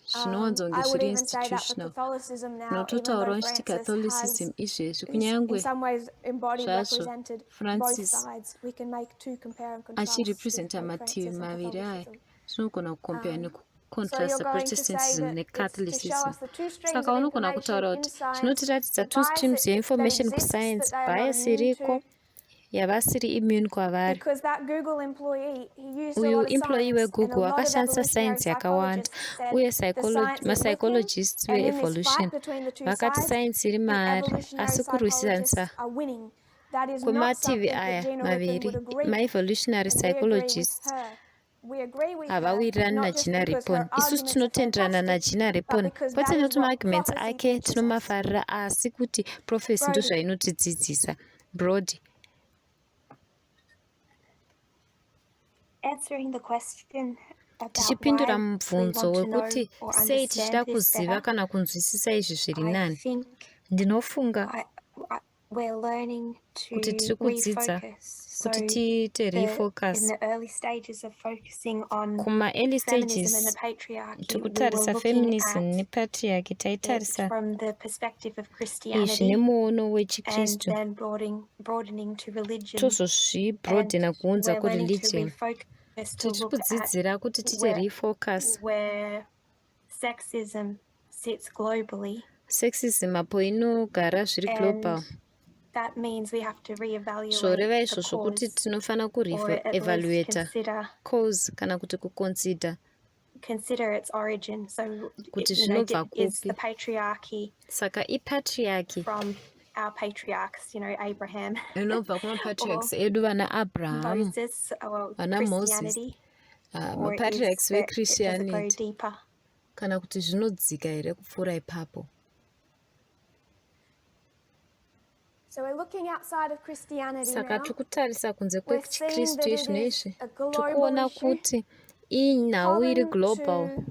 zvinowanzonge I would zviri even say that for institutional. Catholicism now, even Nototaurawo though nchiti Francis catholicism izvezvi is in kunyangwe some ways embodied, zvazvo represented both Francis sides. We can make two compare and contrast achirepresenta with mativi Francis and maviri aya, Catholicism. tinogona kukompera So you're nekucontrasta going to say protestantism that it's to show necatholicism. us the two streams Saka of unogona information kutaura in kuti science, zvinotiratidza the two bias streams that yeinformation exists kuscience, that they are not bias immune iriko to, yavasiri immune kwavari. because that Google employee, he used a Uyu lot of employee science, and a weGoogle lot of akashandisa evolutionary science yakawanda, psychologists said uye the science is with him, masaichologists and in this veevolution fight between the two vakati sides, science iri the maari, evolutionary asi kurwisisa psychologists are winning. That is not kwemativi something that aya Gina Rippon would maviri agree with. maevolutionary And we agree with psychologists her. We agree with her, havawirirani not just naGina because her Rippon. Isusu arguments are tinotenderana fantastic, naGina but Rippon, because kwete that is noti what maarguments prophecy ake teaches us. tinomafarira, asi kuti prophecy Brody. ndozvainotidzidzisa. Brody. Answering the question about Tichipindura why we mubvunzo want to know wekuti or sei tichida understand this kuziva better, kana kunzwisisa izvi zviri I nani. think Ndinofunga we're learning to kuti tiri kudzidza refocus. So kuti tiite in refocus. the early stages of focusing on Kuma-early feminism and stages the patriarchy, we were tikutarisa looking feminism at nepatriarchy, it taitarisa from the perspective of izvi Christianity nemuono and wechikristu, then broadening to religion. tozozvibrodhena kuunza We're learning to kureligion. refocus to Tiri look at kudzidzira kuti tiite where, refocus. where sexism sits globally. Sexism apo inogara zviri global. And that means we have to reevaluate zvoreva the izvozvo kuti cause, tinofana or at least kurievaluata cause kana kuti consider its origin. So kuti you know, zvinobva is the kupi. patriarchy Saka ipatriarchy from our patriarchs, you know, Abraham, inobva kumapatriarchs edu vana Abraham, Moses, or vana Moses, Christianity, or mapatriarchs does it go veChristianity, deeper? kana kuti zvinodzika here kupfuura ipapo. So we're looking outside of Christianity Saka now. tikutarisa kunze We're seeing kwechikristu that it izvino is izvi a global tikuona issue, kuti iyi nhau iri common global, to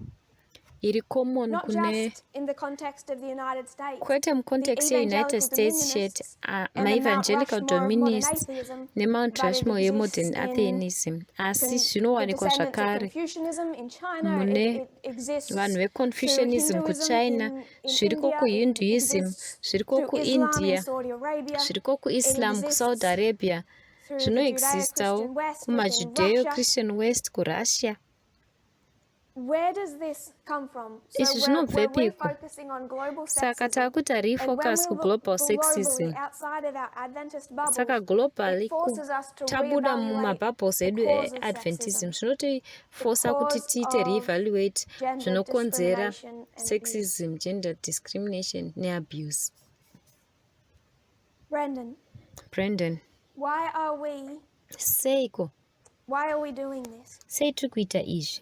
iri common not kune just in the context of the United States, kwete mucontext the yeUnited evangelical States chete, dominionists and the Mount maevangelical Rushmore of modern dominionists atheism, neMount but it Rushmore exists yemodern in atheism, asi the zvinowanikwa descendants of zvakare Confucianism in China. mune It exists vanhu through veConfucianism Hinduism kuChina, in zviriko India. It kuHinduism, exists zviriko through Islam in kuIndia, Saudi Arabia. zviriko It kuIslam exists kuSaudi Arabia, through the zvinoexistawo Judeo-Christian West within Russia. kumaJudeo-Christian West kuRussia. Where does this come from? So Izvi we're zvinobvepiko? refocusing on global Saka sexism. takuita And when refocus we look kuglobal globally sexism. outside of our Adventist bubbles, Saka globally it forces us to tabuda reevaluate mumabubbles the edu cause of eAdventism, sexism, zvinotifosa kuti cause tiite of reevaluate gender zvinokonzera discrimination and abuse. sexism, gender discrimination neabuse. Brandon, why are we doing this? sei tiri kuita izvi?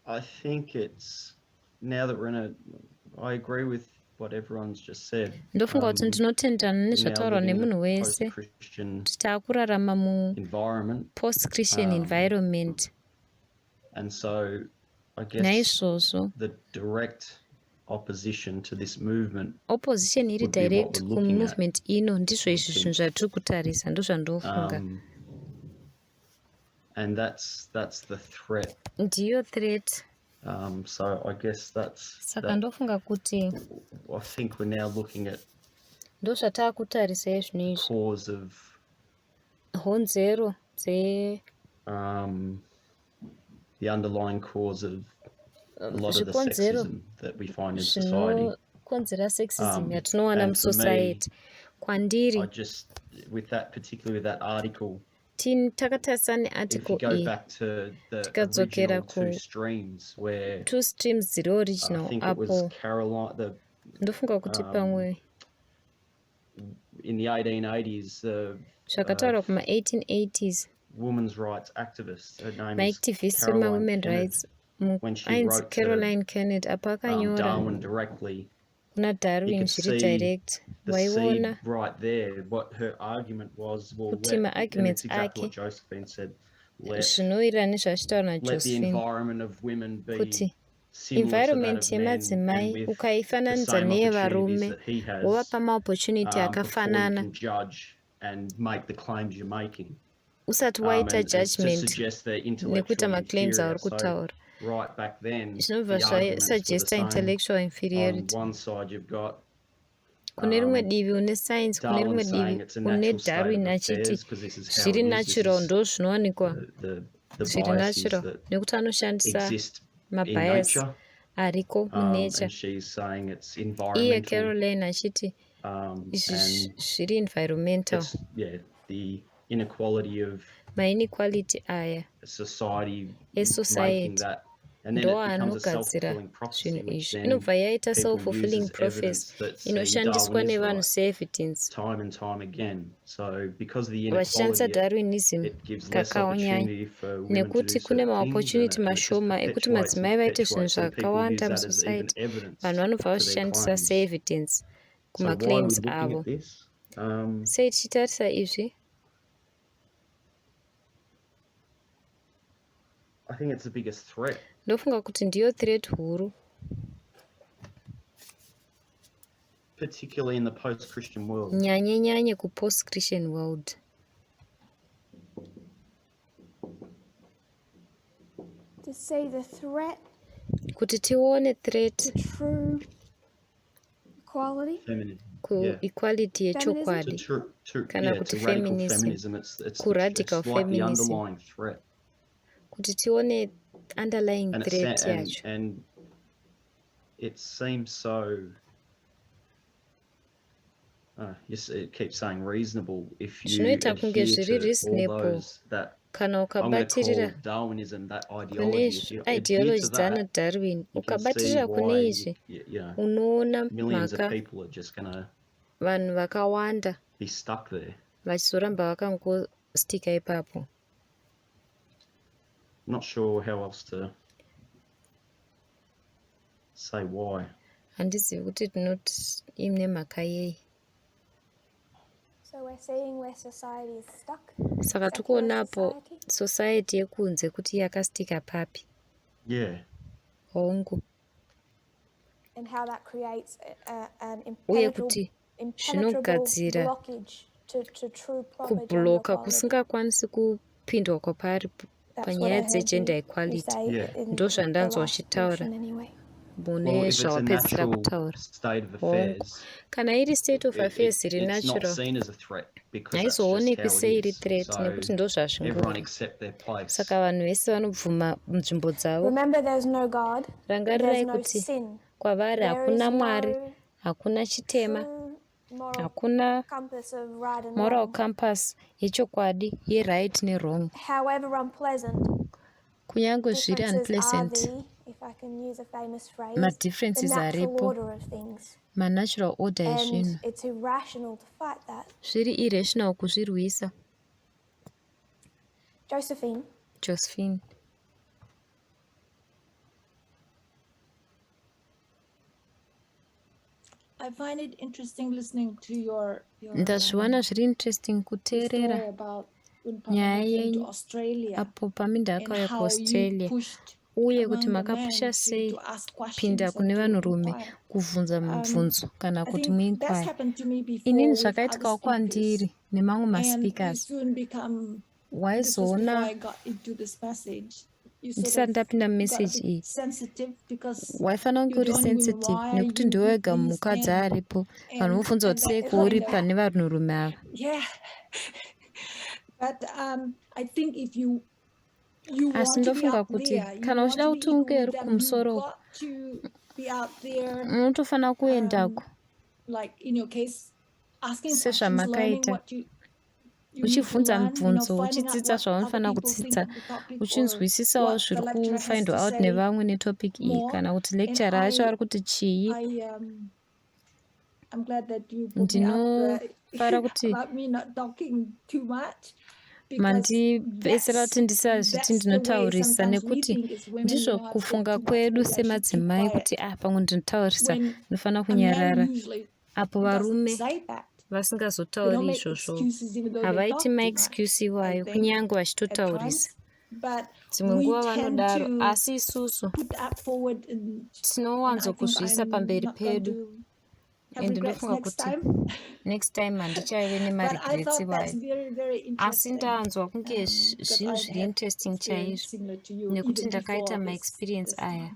I think it's now that we're in a. I agree with what everyone's just said. Ndofunga kuti ndinotenderana We're now nezvataurwa living in nemunhu a wese post-Christian kuti taakurarama environment, mu-post-Christian environment. and so I guess Naizvozvo the direct opposition to this movement opposition iri would be what direct we're looking at. kumovement ino ndizvo izvi zvinhu zvatiri kutarisa, ndozvandofunga. And that's the threat. Ndiyo threat. So I guess that's Saka ndofunga kuti I think we're now looking at ndozvataakutarisa izvino izvi, cause of honzero the underlying cause of a lot of the zvikonzero sexism that we find in society. zvinokonzera sexism yatinowana and for me, musociety. Kwandiri I just particularly with that article, takatarisa if nearticle you go iyi back to the tikadzokera original two streams where two streams dziri I original think it was apo Caroline, ndofunga kuti pamwe in the 1880s, zvakataurwa kuma-1880s women's rights activist, her name is maactivist Caroline wema-women Kennedy, rights when she ainzi wrote to Caroline Kennedy apo akanyora Darwin directly, kuna you Darwin could zviri see direct. the Waiona seed right there. What her argument was, well, kuti and ma-arguments it's exactly ake what Josephine said. Let zvinowirirana nezvachitaura the naJosephine environment of women be kuti similar to that environment of men, and yemadzimai with the ukaifananidza same opportunities neyevarume that he has, wovapa maopportunity before you akafanana can judge and make the claims you're making. usati waita And to judgment suggest they're nekuita intellectually maclaims inferior. auri kutaura. So right back then, Zvinobva the arguments were the zvasuggesta same. intellectual On inferiority. one side, you've got Kune rimwe divi une science, kune Darwin rimwe saying divi it's a une natural state Darwin of achiti affairs because this is how zviri it is. This natural is ndo zvinowanikwa the zviri biases natural that nekuti anoshandisa exist in mabias nature. ariko munature. And she's saying it's Iye environmental. Caroline achiti izvi And zviri environmental, it's, the inequality of mainequality aya society making esociety that And then ndo it becomes a anogadzira self-fulfilling prophecy, zvinhu which izvi. then Inobva yaita people use self-fulfilling as prophecy evidence that, see, inoshandiswa Darwin is nevanhu right se-evidence time and time again. So because of the vachishandisa inequality, Darwinism it gives less kakaunyanya opportunity for women to do nekuti kune certain things, and maopportunity it just mashoma ekuti perpetuates and madzimai vaite zvinhu perpetuates, and people use zvakawanda that as even musociety. evidence Vanhu vanobva for their vachishandisa claims. se-evidence So why are we kumaclaims looking avo. at this? Sei tichitarisa izvi? I think it's the biggest threat. Ndofunga kuti ndiyo threat huru, Particularly in the post-Christian world. nyanye ku-post-Christian world. To see the threat Kuti tione threat to true equality, Feminism. ku-equality To yechokwadi kana kuti to radical feminism, feminism. It's ku-radical like the feminism. underlying threat. Kuti tione underlying And threat yacho. and it seems so. Yes, it keeps saying reasonable if you Zvinoita kunge adhere zviri to all reasonable those that kana I'm going to call ukabatirira Darwinism, that kune ideology. If you adhere ideology to dzana that, Darwin, you can see ukabatirira kune why izvi, you know unoona millions of mhaka people are just going to vanhu vakawanda be stuck there. vachizoramba vakangostika ipapo. I'm not sure how else to say why. Handizivi kuti tinoti ine mhaka yei. so we're seeing where society is stuck. Saka Secular tikuonapo society. society yekunze kuti yakastika papi. Yeah. Hongu. And how that creates an Uye impenetrable kuti impenetrable zvinogadzira blockage to true proper gender kubhuloka equality. kusingakwanisi kupindwa kwapari That's what I panyaya heard dzegender you equality. say Yeah. in Ndo the zvandanzwa last uchitaura portion anyway. mune Well, if it's a zvawapedzisira natural kutaura. state of Hongu. affairs, Kana iri state of affairs iri it's not natural, seen as a threat because that's just haizoonekwi how it seiri is. threat So nekuti ndo everyone zvazvingori. accept their place. Saka vanhu vese vanobvuma munzvimbo dzavo. Remember, there's no God, Rangarirai there's no kuti sin, kwavari there is hakuna Mwari, no hakuna chitema, true moral hakuna compass of right and moral wrong. compass yechokwadi, ye-right ne-wrong. However unpleasant Kunyange zviri differences are unpleasant, the, if I can use a famous phrase, the ma-differences natural aripo, order of things. ma-natural order And ezvinhu. it's irrational to fight that. Zviri irrational kuzvirwisa. Josephine. I find it interesting listening to your Ndazviwana zviri interesting story kuteerera about when nyaya Pamela came to yenyu Australia apo paminda and akauya how you kuaustralia pushed uye kuti among the makapusha men sei to ask pinda questions kune and to vanhurume inquire. kubvunza mibvunzo kana I kuti think that's muinquire. happened to me before Inini with other zvakaitikawo speakers, kwandiri nemamwe and you maspeakers. soon become. This was before Waizoona I got into this message. You sort ndisati of ndapinda got a mumessage bit iyi sensitive because waifanira kunge you're the uri only woman. sensitive Why are nekuti you ndiwe with wega these mukadzi men? aripo vanhu And vofunza kuti that seiko kind uri of pane vanhurume ava. yeah. But I think if you Asi want to be ndofunga up kuti there, you kana want uchida to be kuti unge equal uri with them, kumusoro you've got to be out there, unotofanira kuendako like in your case, asking questions, learning sezvamakaita what you need to uchibvunza learn, mibvunzo finding out uchidzidza what other zvaunofanira people think kudzidza of the topic or uchinzwisisawo what the zviri lecturer has kufindwa to out say nevamwe netopic iyi more. kana kuti And lecturer acho ari kuti chii. I'm glad that you put me up Ndinofara kuti about me not talking too much. mandipesera kuti ndisazviti ndinotaurisa nekuti ndizvo kufunga kwedu semadzimai kuti pamwe ndinotaurisa ndinofanira kunyarara. Apo varume vasingazotauri izvozvo havaiti maexcuse iwayo kunyange vachitotaurisa. Dzimwe nguva vanodaro asi isusu tinowanzokuzviisa pamberi pedu. And ndofunga kuti next time handichaive nemaregrets iwayo. Asi ndaanzwa kunge zvinhu zviri interesting chaizvo nekuti ndakaita maexperience aya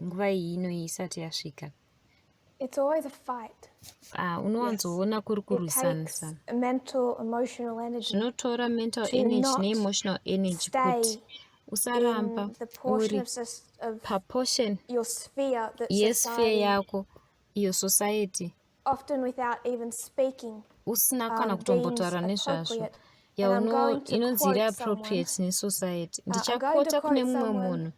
nguva iyi inoyi isati yasvika. It's always a fight. Unowanzoona kuri kurwisanisana. Zvinotora mental energy neemotional energy kuti usaramba uri paportion yesphere yako iyo society usina kana kutombotaura nezvazvo inonzi iri appropriate nesociety. Ndichakota kune mumwe munhu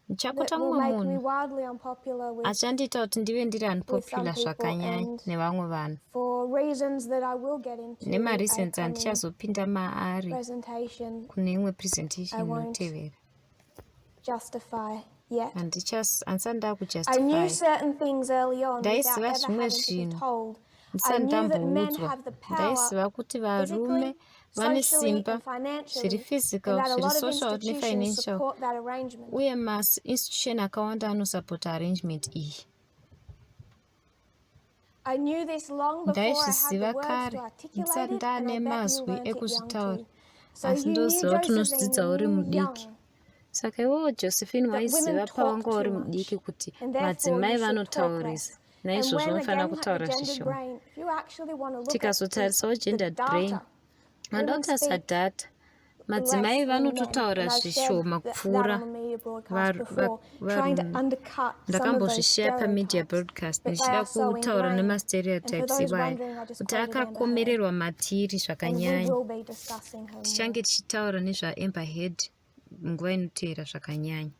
Ndichakotanga make me munhu wildly unpopular with achandiita kuti ndive ndiri unpopular people zvakanyanya and nevamwe vanhu for reasons that I will get into nemareasons a coming andichazopinda maari presentation. kune imwe presentation I won't inotevera. justify yet. Handisani I knew ndakujustify. certain things early on without Ndaiziva ever zvimwe having to be zvinhu told. I ndisati knew that men ndamboudzwa. have the power Ndaiziva kuti varume physically, vane socially simba and zviri financially, and physical, that a zviri lot of social institutions nefinancial, support that arrangement. uye mainstitution akawanda anosapota arrangement iyi. I knew this long before I had the Ndaizviziva words kare to articulate ndisati it, and I ndaane bet you mazwi learnt it young ekuzvitaura. too. So Asi you knew ndoziva kuti unozvidzidza Josephine uri knew mudiki. young Saka iwewo Josephine that waiziva women pawanga talk uri too mudiki much, kuti and therefore madzimai you should talk vanotaurisa. less. And Naizvozvo when vanofanira again the kutaura gendered zvishoma. brain, if you actually want to look at Tikazotarisawo the gendered brain, data, vanoda women kutarisa speak data. less Madzimai than men, vanototaura and I've shared zvishoma that kupfuura on the media broadcast before, var- trying to var- undercut some of those ndakambozvisheya pamedia stereotypes, broadcast but they ndichida are so kutaura ingrained. And for nemastereotypes those iwaya wondering, I just kuti quoted Amber Heard, akakomererwa matiri and we zvakanyanya. will be discussing her more. Tichange tichitaura nezvaAmber Heard munguva inotevera zvakanyanya.